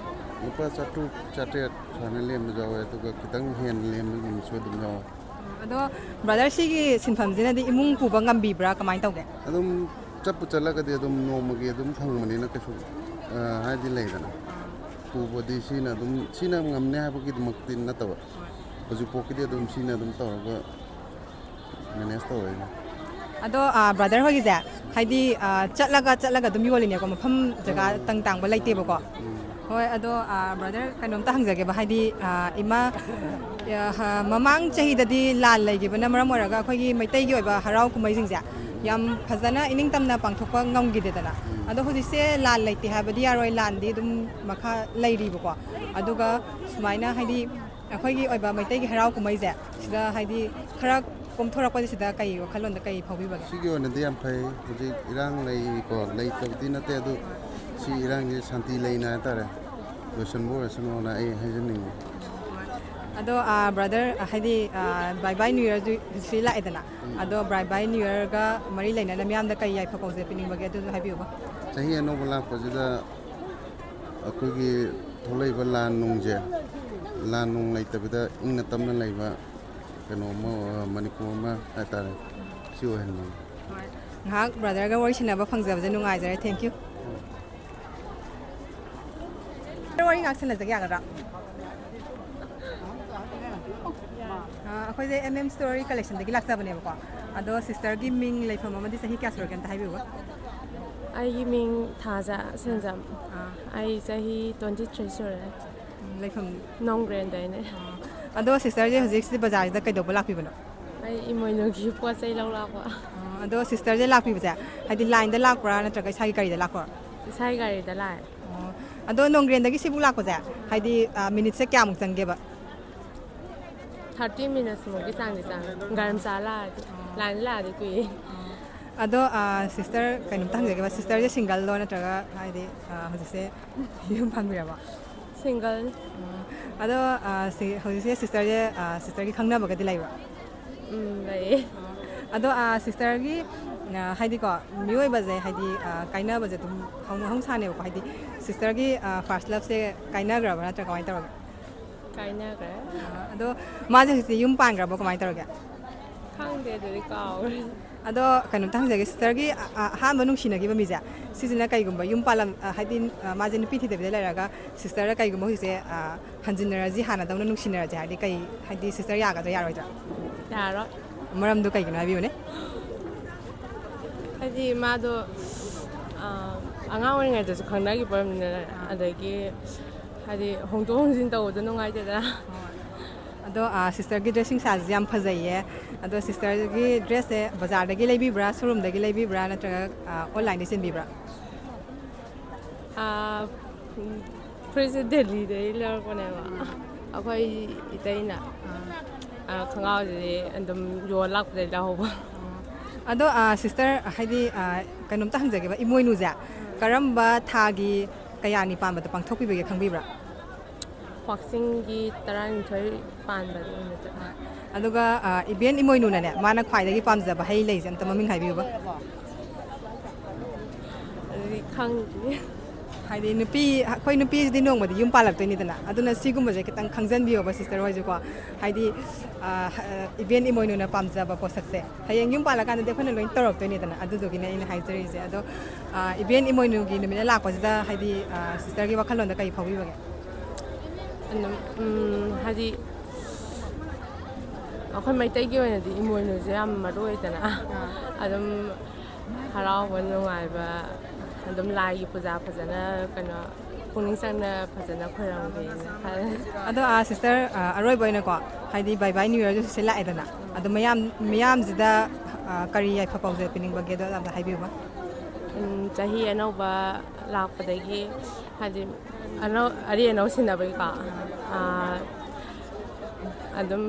ꯂꯨꯄꯥ ꯆꯥꯇ꯭ꯔꯨꯛ ꯆꯥꯇ꯭ꯔꯦꯠ ꯁꯨꯃꯥꯏꯅ ꯂꯦꯝꯕꯁꯨ ꯌꯥꯎꯋꯦ, ꯑꯗꯨꯒ ꯈꯤꯇꯪ ꯍꯦꯟꯅ ꯂꯦꯝꯕ ꯅꯨꯃꯤꯠꯁꯨ ꯑꯗꯨꯝ ꯌꯥꯎꯋꯦ꯫ ꯑꯗꯣ ꯕ꯭ꯔꯗꯔ, ꯁꯤꯒꯤ ꯁꯤꯟꯐꯝꯁꯤꯅꯗꯤ ꯏꯃꯨꯡ ꯄꯨꯕ ꯉꯝꯕꯤꯕ꯭ꯔꯥ, ꯀꯃꯥꯏꯅ ꯇꯧꯒꯦ? ꯑꯗꯨꯝ ꯆꯠꯄꯨ ꯆꯠꯂꯒꯗꯤ ꯑꯗꯨꯝ ꯅꯣꯡꯃꯒꯤ ꯑꯗꯨꯝ ꯐꯪꯕꯅꯤꯅ ꯀꯩꯁꯨ, ꯑ, ꯍꯥꯏꯗꯤ ꯂꯩꯗꯅ, ꯄꯨꯕꯗꯤ ꯁꯤꯅ ꯑꯗꯨꯝ, ꯁꯤꯅ ꯉꯝꯅꯤ ꯍꯥꯏꯕꯒꯤꯗꯃꯛꯇꯤ ꯅꯠꯇꯕ, ꯍꯧꯖꯤꯛꯐꯥꯎꯀꯤꯗꯤ ꯑꯗꯨꯝ ꯁꯤꯅ ꯑꯗꯨꯝ ꯇꯧꯔꯒ ꯃꯦꯅꯦꯖ ꯇꯧꯔꯛꯏꯅꯦ꯫ ꯑꯗꯣ ꯕ꯭ꯔꯗꯔ ꯍꯣꯏꯒꯤꯁꯦ, ꯍꯥꯏꯗꯤ, ꯑ, ꯆꯠꯂꯒ ꯆꯠꯂꯒ ꯑꯗꯨꯝ ꯌꯣꯜꯂꯤꯅꯦꯀꯣ, ꯃꯐꯝ ꯖꯒꯥ ꯇꯪ ꯇꯥꯡꯕ ꯂꯩꯇꯦꯕꯀꯣ? ꯍꯣꯏ, ꯑꯗꯣ ꯕ꯭ꯔꯗꯔ, ꯀꯩꯅꯣꯝꯇ ꯍꯪꯖꯒꯦꯕ, ꯍꯥꯏꯗꯤ, ꯑ, ꯏꯃꯥ, ꯑ, ꯃꯃꯥꯡ ꯆꯍꯤꯗꯗꯤ ꯂꯥꯟ ꯂꯩꯈꯤꯕꯅ ꯃꯔꯝ ꯑꯣꯏꯔꯒ ꯑꯩꯈꯣꯏꯒꯤ ꯃꯩꯇꯩꯒꯤ ꯑꯣꯏꯕ ꯍꯔꯥꯎ ꯀꯨꯝꯍꯩꯁꯤꯡꯁꯦ ꯌꯥꯝ ꯐꯖꯅ ꯏꯅꯤꯡꯇꯝꯅ ꯄꯥꯡꯊꯣꯛꯄ ꯉꯝꯈꯤꯗꯦꯗꯅ꯫ ꯑꯗꯣ ꯍꯧꯖꯤꯛꯁꯦ ꯂꯥꯟ ꯂꯩꯇꯦ ꯍꯥꯏꯕꯗꯤ ꯌꯥꯔꯣꯏ, ꯂꯥꯟꯗꯤ ꯑꯗꯨꯝ ꯃꯈꯥ ꯂꯩꯔꯤꯕꯀꯣ꯫ ꯑꯗꯨꯒ ꯁꯨꯃꯥꯏꯅ, ꯍꯥꯏꯗꯤ, ꯑꯩꯈꯣꯏꯒꯤ ꯑꯣꯏꯕ ꯃꯩꯇꯩꯒꯤ ꯍꯔꯥꯎ ꯀꯨꯝꯍꯩꯁꯦ ꯁꯤꯗ, ꯍꯥꯏꯗꯤ, ꯈꯔ ꯀꯣꯝꯊꯣꯔꯛꯄꯁꯦ, ꯁꯤꯗ ꯀꯩ ꯋꯥꯈꯜꯂꯣꯟꯗ ꯀꯩ ꯐꯥꯎꯕꯤꯕꯒꯦ? ꯁꯤꯒꯤ ꯑꯣꯏꯅꯗꯤ ꯌꯥꯝ ꯐꯩ꯫ ꯍꯧꯖꯤꯛ ꯏꯔꯥꯡ ꯂꯩꯀꯣ, ꯂꯩꯇꯕꯗꯤ ꯅꯠꯇꯦ, ꯑꯗꯨ ꯁꯤ ꯏꯔꯥꯡꯁꯦ ꯁꯥꯟꯇꯤ ꯂꯩꯅ ꯍꯥꯏꯇꯥꯔꯦ, ꯂꯣꯏꯁꯤꯟꯕ ꯑꯣꯏꯔꯁꯅꯨꯅ ꯑꯩ ꯍꯥꯏꯖꯅꯤꯡꯉꯤ꯫ ꯑꯗꯣ ꯕ꯭ꯔꯗꯔ, ꯍꯥꯏꯗꯤ, ꯕꯥꯏ ꯕꯥꯏ ꯅ꯭ꯌꯨ ꯌꯔꯁꯨ ꯍꯧꯖꯤꯛꯁꯤ ꯂꯥꯛꯑꯦꯗꯅ꯫ ꯑꯗꯣ ꯕꯥꯏ ꯕꯥꯏ ꯅ꯭ꯌꯨ ꯌꯔꯒ ꯃꯔꯤ ꯂꯩꯅꯅ ꯃꯤꯌꯥꯝꯗ ꯀꯩ ꯌꯥꯏꯐ ꯄꯥꯎꯖꯦꯜ ꯄꯤꯅꯤꯡꯕꯒꯦ, ꯑꯗꯨꯁꯨ ꯍꯥꯏꯕꯤꯌꯨꯕ꯫ ꯆꯍꯤ ꯑꯅꯧꯕ ꯂꯥꯛꯄꯁꯤꯗ ꯑꯩꯈꯣꯏꯒꯤ ꯊꯣꯛꯂꯛꯏꯕ ꯂꯥꯟ ꯅꯨꯡꯁꯦ, ꯂꯥꯟ ꯅꯨꯡ ꯂꯩꯇꯕꯤꯗ ꯏꯪꯅ ꯇꯞꯅ ꯂꯩꯕ ꯀꯩꯅꯣ ꯑꯃ, ꯃꯅꯤꯄꯨꯔ ꯑꯃ ꯍꯥꯏꯇꯥꯔꯦ, ꯁꯤ ꯑꯣꯏꯍꯟꯅꯤꯡꯉꯤ꯫ ꯍꯣꯏ, ꯉꯥꯏꯍꯥꯛ ꯕ꯭ꯔꯗꯔꯒ ꯋꯥꯔꯤ ꯁꯥꯟꯅꯕ ꯐꯪꯖꯕꯁꯦ ꯅꯨꯡꯉꯥꯏꯖꯔꯦ꯫ Thank you꯫ ꯋꯥꯔꯤ ꯉꯥꯛ ꯁꯥꯟꯅꯖꯒꯦ, ꯌꯥꯒꯗ꯭ꯔꯥ? ꯑ, ꯑꯩꯈꯣꯏꯁꯦ M M Story Collectionꯗꯒꯤ ꯂꯥꯛꯆꯕꯅꯦꯕꯀꯣ꯫ ꯑꯗꯣ ꯁꯤꯁꯇꯔꯒꯤ ꯃꯤꯡ, ꯂꯩꯐꯝ ꯑꯃꯗꯤ ꯆꯍꯤ ꯀꯌꯥ ꯁꯨꯔꯒꯦ ꯑꯝꯇ ꯍꯥꯏꯕꯤꯌꯨꯕ꯫ ꯑꯩꯒꯤ ꯃꯤꯡ ꯊꯥꯖ ꯁꯦꯟꯖꯝ꯫ ꯑꯥ, ꯑꯩ ꯆꯍꯤ twenty three ꯁꯨꯔꯦ꯫ ꯎꯝ, ꯂꯩꯐꯝ ꯅꯣꯡꯒ꯭ꯔꯦꯟꯗꯩꯅꯦ꯫ ꯑꯗꯣ ꯁꯤꯁꯇꯔꯁꯦ ꯍꯧꯖꯤꯛ ꯁꯤꯗꯤ ꯕꯖꯥꯔꯁꯤꯗ ꯀꯩꯗꯧꯕ ꯂꯥꯛꯄꯤꯕꯅꯣ? ꯑꯩ ꯏꯃꯣꯏꯅꯨꯒꯤ ꯄꯣꯠ ꯆꯩ ꯂꯧ ꯂꯥꯛꯄ꯫ ꯑꯗꯣ ꯁꯤꯁꯇꯔꯁꯦ ꯂꯥꯛꯄꯤꯕꯁꯦ, ꯍꯥꯏꯗꯤ, ꯂꯥꯏꯟꯗ ꯂꯥꯛꯄ꯭ꯔꯥ ꯅꯠꯇ꯭ꯔꯒ ꯏꯁꯥꯒꯤ ꯒꯥꯔꯤꯗ ꯂꯥꯛꯄ꯭ꯔꯥ? ꯏꯁꯥꯒꯤ ꯒꯥꯔꯤꯗ ꯂꯥꯛꯑꯦ꯫ ꯑꯣ, ꯑꯗꯣ ꯅꯣꯡꯒ꯭ꯔꯦꯟꯗꯒꯤ ꯁꯤꯕꯨꯛ ꯂꯥꯛꯄꯁꯦ, ꯍꯥꯏꯗꯤ, ꯑ, ꯃꯤꯅꯤꯠꯁꯦ ꯀꯌꯥꯃꯨꯛ ꯆꯪꯒꯦꯕ? Thirty minutes ꯃꯨꯛꯀꯤ ꯆꯥꯡꯗꯤ ꯆꯪꯉꯦ, ꯒꯥꯔꯤ ꯃꯆꯥ ꯂꯥꯛꯑꯗꯤ꯫ ꯂꯥꯏꯟꯗ ꯂꯥꯛꯑꯗꯤ ꯀꯨꯏꯌꯦ꯫ ꯑꯗꯣ, ꯑ, ꯁꯤꯁꯇꯔ, ꯀꯩꯅꯣꯝꯇ ꯍꯪꯖꯒꯦꯕ, ꯁꯤꯁꯇꯔꯁꯦ ꯁꯤꯡꯒꯜꯂꯣ ꯅꯠꯇ꯭ꯔꯒ, ꯍꯥꯏꯗꯤ, ꯑ, ꯍꯧꯖꯤꯛꯁꯦ ꯌꯨꯝ ꯄꯥꯟꯕꯤꯔꯕꯣ? ꯁꯤꯡꯒꯜ꯫ ꯑꯗꯣ, ꯑ, ꯁꯤ, ꯍꯧꯖꯤꯛꯁꯦ ꯁꯤꯁꯇꯔꯁꯦ, ꯑ, ꯁꯤꯁꯇꯔꯒꯤ ꯈꯪꯅꯕꯒꯗꯤ ꯂꯩꯕ꯭ꯔꯣ? ꯎꯝ, ꯂꯩꯌꯦ꯫ ꯑꯗꯣ, ꯑ, ꯁꯤꯁꯇꯔꯒꯤ, ꯑ, ꯍꯥꯏꯗꯤꯀꯣ, ꯃꯤꯑꯣꯏꯕꯁꯦ, ꯍꯥꯏꯗꯤ, ꯑ, ꯀꯥꯏꯅꯕꯁꯦ ꯑꯗꯨꯝ ꯍꯧ-, ꯃꯍꯧꯁꯥꯅꯦꯕꯀꯣ, ꯍꯥꯏꯗꯤ, ꯁꯤꯁꯇꯔꯒꯤ, ꯑ, first loveꯁꯦ ꯀꯥꯏꯅꯈ꯭ꯔꯕ ꯅꯠꯇ꯭ꯔꯒ ꯀꯃꯥꯏꯅ ꯇꯧꯔꯒꯦ? ꯀꯥꯏꯅꯈ꯭ꯔꯦ꯫ ꯑꯗꯣ ꯃꯥꯁꯦ ꯍꯧꯖꯤꯛꯇꯤ ꯌꯨꯝ ꯄꯥꯟꯈ꯭ꯔꯕꯣ, ꯀꯃꯥꯏꯅ ꯇꯧꯔꯒꯦ? ꯈꯪꯗꯦ, ꯑꯗꯨꯗꯤ ꯀꯥꯎꯔꯦ꯫ ꯑꯗꯣ ꯀꯩꯅꯣꯝꯇ ꯍꯪꯖꯒꯦ, ꯁꯤꯁꯇꯔꯒꯤ ꯑ- ꯑ- ꯑꯍꯥꯟꯕ ꯅꯨꯡꯁꯤꯅꯈꯤꯕ ꯃꯤꯁꯦ, ꯁꯤꯁꯤꯅ ꯀꯩꯒꯨꯝꯕ ꯌꯨꯝ ꯄꯥꯜꯂꯝ ꯑ, ꯍꯥꯏꯗꯤ ꯑ, ꯃꯥꯁꯦ ꯅꯨꯄꯤ ꯊꯤꯗꯕꯤꯗ ꯂꯩꯔꯒ ꯁꯤꯁꯇꯔꯒ ꯀꯩꯒꯨꯝꯕ ꯍꯧꯖꯤꯛꯁꯦ ꯑ, ꯍꯟꯖꯤꯟꯅꯔꯁꯤ, ꯍꯥꯟꯅꯗꯧꯅ ꯅꯨꯡꯁꯤꯅꯔꯁꯤ ꯍꯥꯏꯔꯗꯤ ꯀꯩ, ꯍꯥꯏꯗꯤ ꯁꯤꯁꯇꯔ ꯌꯥꯒꯗ꯭ꯔꯥ, ꯌꯥꯔꯣꯏꯗ꯭ꯔꯥ? ꯌꯥꯔꯣꯏ꯫ ꯃꯔꯝꯗꯣ ꯀꯩꯒꯤꯅꯣ ꯍꯥꯏꯕꯤꯌꯨꯅꯦ꯫ ꯍꯥꯏꯗꯤ ꯃꯥꯗꯣ ꯑ, ꯑꯉꯥꯡ ꯑꯣꯏꯔꯤꯉꯩꯗꯁꯨ ꯈꯪꯅꯈꯤꯕ ꯑꯣꯏꯔꯕꯅꯤꯅ, ꯑꯗꯒꯤ ꯍꯥꯏꯗꯤ ꯍꯣꯡꯗꯣꯛ ꯍꯣꯡꯖꯤꯟ ꯇꯧꯕꯗꯣ ꯅꯨꯡꯉꯥꯏꯇꯦꯗꯅ꯫ ꯑꯗꯣ ꯑ, ꯁꯤꯁꯇꯔꯒꯤ ꯗ꯭ꯔꯦꯁꯤꯡ ꯁꯥꯏꯖꯁꯦ ꯌꯥꯝ ꯐꯖꯩꯌꯦ꯫ ꯑꯗꯣ ꯁꯤꯁꯇꯔꯒꯤ ꯗ꯭ꯔꯦꯁꯁꯦ ꯕꯖꯥꯔꯗꯒꯤ ꯂꯩꯕꯤꯕ꯭ꯔꯥ, ꯁꯣꯔꯨꯝꯗꯒꯤ ꯂꯩꯕꯤꯕ꯭ꯔꯥ, ꯅꯠꯇ꯭ꯔꯒ ꯑ, ꯑꯣꯟꯂꯥꯏꯟꯗꯒꯤ ꯆꯦꯟꯕꯤꯕ꯭ꯔꯥ? ꯑꯥ, ꯎꯝ, ꯐꯨꯔꯤꯠꯁꯦ ꯗꯦꯜꯂꯤꯗꯒꯤ ꯂꯧꯔꯛꯄꯅꯦꯕ꯫ ꯑꯩꯈꯣꯏ ꯏꯇꯩꯅ, ꯑꯥ, ꯈꯣꯡꯒ꯭ꯔꯥꯎꯁꯤꯗꯤ ꯑꯗꯨꯝ ꯌꯣꯜ ꯂꯥꯛꯄꯗꯒꯤ ꯂꯧꯍꯧꯕ꯫ ꯑꯗꯣ ꯑ, ꯁꯤꯁꯇꯔ, ꯍꯥꯏꯗꯤ ꯑ, ꯀꯩꯅꯣꯝꯇ ꯍꯪꯖꯒꯦꯕ, ꯏꯃꯣꯏꯅꯨꯁꯦ ꯀꯔꯝꯕ ꯊꯥꯒꯤ ꯀꯌꯥꯅꯤ ꯄꯥꯟꯕꯗ ꯄꯥꯡꯊꯣꯛꯄꯤꯕꯒꯦ, ꯈꯪꯕꯤꯕ꯭ꯔꯥ? ꯋꯥꯛꯆꯤꯡꯒꯤ ꯇꯔꯥꯅꯤꯊꯣꯏ ꯄꯥꯟꯕ ꯅꯨꯃꯤꯠꯇ꯫ ꯑꯗꯨꯒ ꯑ, ꯏꯕꯦꯟ ꯏꯃꯣꯏꯅꯨꯅꯅꯦ ꯃꯥꯅ ꯈ꯭ꯋꯥꯏꯗꯒꯤ ꯄꯥꯝꯖꯕ ꯍꯩ ꯂꯩꯁꯦ ꯑꯝꯇ ꯃꯃꯤꯡ ꯍꯥꯏꯕꯤꯌꯨꯕ꯫ ꯑꯗꯨꯗꯤ ꯈꯪꯗꯦ꯫ ꯍꯥꯏꯗꯤ ꯅꯨꯄꯤ, ꯑꯩꯈꯣꯏ ꯅꯨꯄꯤꯁꯤꯗꯤ ꯅꯣꯡꯃꯗꯤ ꯌꯨꯝ ꯄꯥꯜꯂꯛꯇꯣꯏꯅꯤꯗꯅ, ꯑꯗꯨꯅ ꯁꯤꯒꯨꯝꯕꯁꯦ ꯈꯤꯇꯪ ꯈꯪꯖꯟꯕꯤꯌꯣꯕ ꯁꯤꯁꯇꯔ ꯍꯣꯏꯁꯨꯀꯣ꯫ ꯍꯥꯏꯗꯤ ꯑ, ꯍ- ꯏꯕꯦꯟ ꯏꯃꯣꯏꯅꯨꯅ ꯄꯥꯝꯖꯕ ꯄꯣꯠꯁꯛꯁꯦ ꯍꯌꯦꯡ ꯌꯨꯝ ꯄꯥꯜꯂꯀꯥꯟꯗꯗꯤ ꯑꯩꯈꯣꯏꯅ ꯂꯣꯏ ꯇꯧꯔꯛꯇꯣꯏꯅꯤꯗꯅ, ꯑꯗꯨꯗꯨꯒꯤꯅꯦ ꯑꯩꯅ ꯍꯥꯏꯖꯔꯤꯁꯦ꯫ ꯑꯗꯣ ꯑ, ꯏꯕꯦꯟ ꯏꯃꯣꯏꯅꯨꯒꯤ ꯅꯨꯃꯤꯠꯅ ꯂꯥꯛꯄꯁꯤꯗ ꯍꯥꯏꯗꯤ ꯑ, ꯁꯤꯁꯇꯔꯒꯤ ꯋꯥꯈꯜꯂꯣꯟꯗ ꯀꯔꯤ ꯐꯥꯎꯕꯤꯕꯒꯦ? ꯑꯗꯨꯝ, ꯎꯝ, ꯍꯥꯏꯗꯤ ꯑꯩꯈꯣꯏ ꯃꯩꯇꯩꯒꯤ ꯑꯣꯏꯅꯗꯤ ꯏꯃꯣꯏꯅꯨꯁꯦ ꯌꯥꯝ ꯃꯔꯨ ꯑꯣꯏꯗꯅ꯫ ꯑꯗꯨꯝ ꯍꯔꯥꯎꯕ ꯅꯨꯡꯉꯥꯏꯕ, ꯑꯗꯨꯝ ꯂꯥꯏꯒꯤ ꯄꯨꯖꯥ ꯐꯖꯅ, ꯀꯩꯅꯣ, ꯄꯨꯛꯅꯤꯡ ꯆꯪꯅ ꯐꯖꯅ ꯈꯣꯏꯔꯝꯒꯦꯅ ꯈꯜꯂꯦ꯫ ꯑꯗꯣ ꯑ, ꯁꯤꯁꯇꯔ, ꯑ, ꯑꯔꯣꯏꯕ ꯑꯣꯏꯅꯀꯣ, ꯍꯥꯏꯗꯤ ꯕꯥꯏ ꯕꯥꯏ ꯅ꯭ꯌꯨ ꯌꯔꯁꯨ ꯁꯤꯁꯇꯔ ꯂꯥꯛꯑꯦꯗꯅ, ꯑꯗꯣ ꯃꯌꯥꯝ, ꯃꯤꯌꯥꯝꯁꯤꯗ ꯑ, ꯀꯔꯤ ꯌꯥꯏꯐ ꯄꯥꯎꯖꯦꯜ ꯄꯤꯅꯤꯡꯕꯒꯦꯗꯣ ꯑꯝꯇ ꯍꯥꯏꯕꯤꯌꯨꯕ꯫ ꯎꯝ, ꯆꯍꯤ ꯑꯅꯧꯕ ꯂꯥꯛꯄꯗꯒꯤ ꯍꯥꯏꯗꯤ ꯑꯅꯧ-, ꯑꯔꯤ ꯑꯅꯧ ꯁꯤꯟꯅꯕꯒꯤꯀꯣ, ꯑꯥ, ꯑꯗꯨꯝ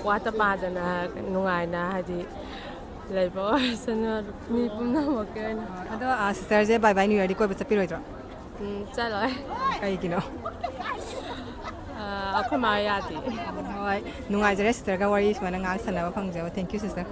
ꯋꯥꯠꯇ ꯄꯥꯗꯅ ꯅꯨꯡꯉꯥꯏꯅ ꯍꯥꯏꯗꯤ ꯂꯩꯕ ꯑꯣꯏꯔꯁꯅꯨ ꯃꯤ ꯄꯨꯝꯅꯃꯛꯀꯤ ꯑꯣꯏꯅ꯫ ꯑꯗꯣ ꯑ, ꯁꯤꯁꯇꯔꯁꯦ ꯕꯥꯏ ꯕꯥꯏ ꯅ꯭ꯌꯨ ꯌꯔꯗꯤ ꯀꯣꯏꯕ ꯆꯠꯄꯤꯔꯣꯏꯗ꯭ꯔꯣ? ꯎꯝ, ꯆꯠꯂꯣꯏ꯫ ꯀꯩꯒꯤꯅꯣ? ꯑꯥ, ꯑꯩꯈꯣꯏ ꯃꯥ ꯌꯥꯗꯦ꯫ ꯍꯣꯏ, ꯅꯨꯡꯉꯥꯏꯖꯔꯦ ꯁꯤꯁꯇꯔꯒ ꯋꯥꯔꯤ ꯁꯨꯃꯥꯏꯅ ꯉꯥꯏꯍꯥꯛ ꯁꯥꯟꯅꯕ ꯐꯪꯖꯕ꯫ Thank you, sister꯫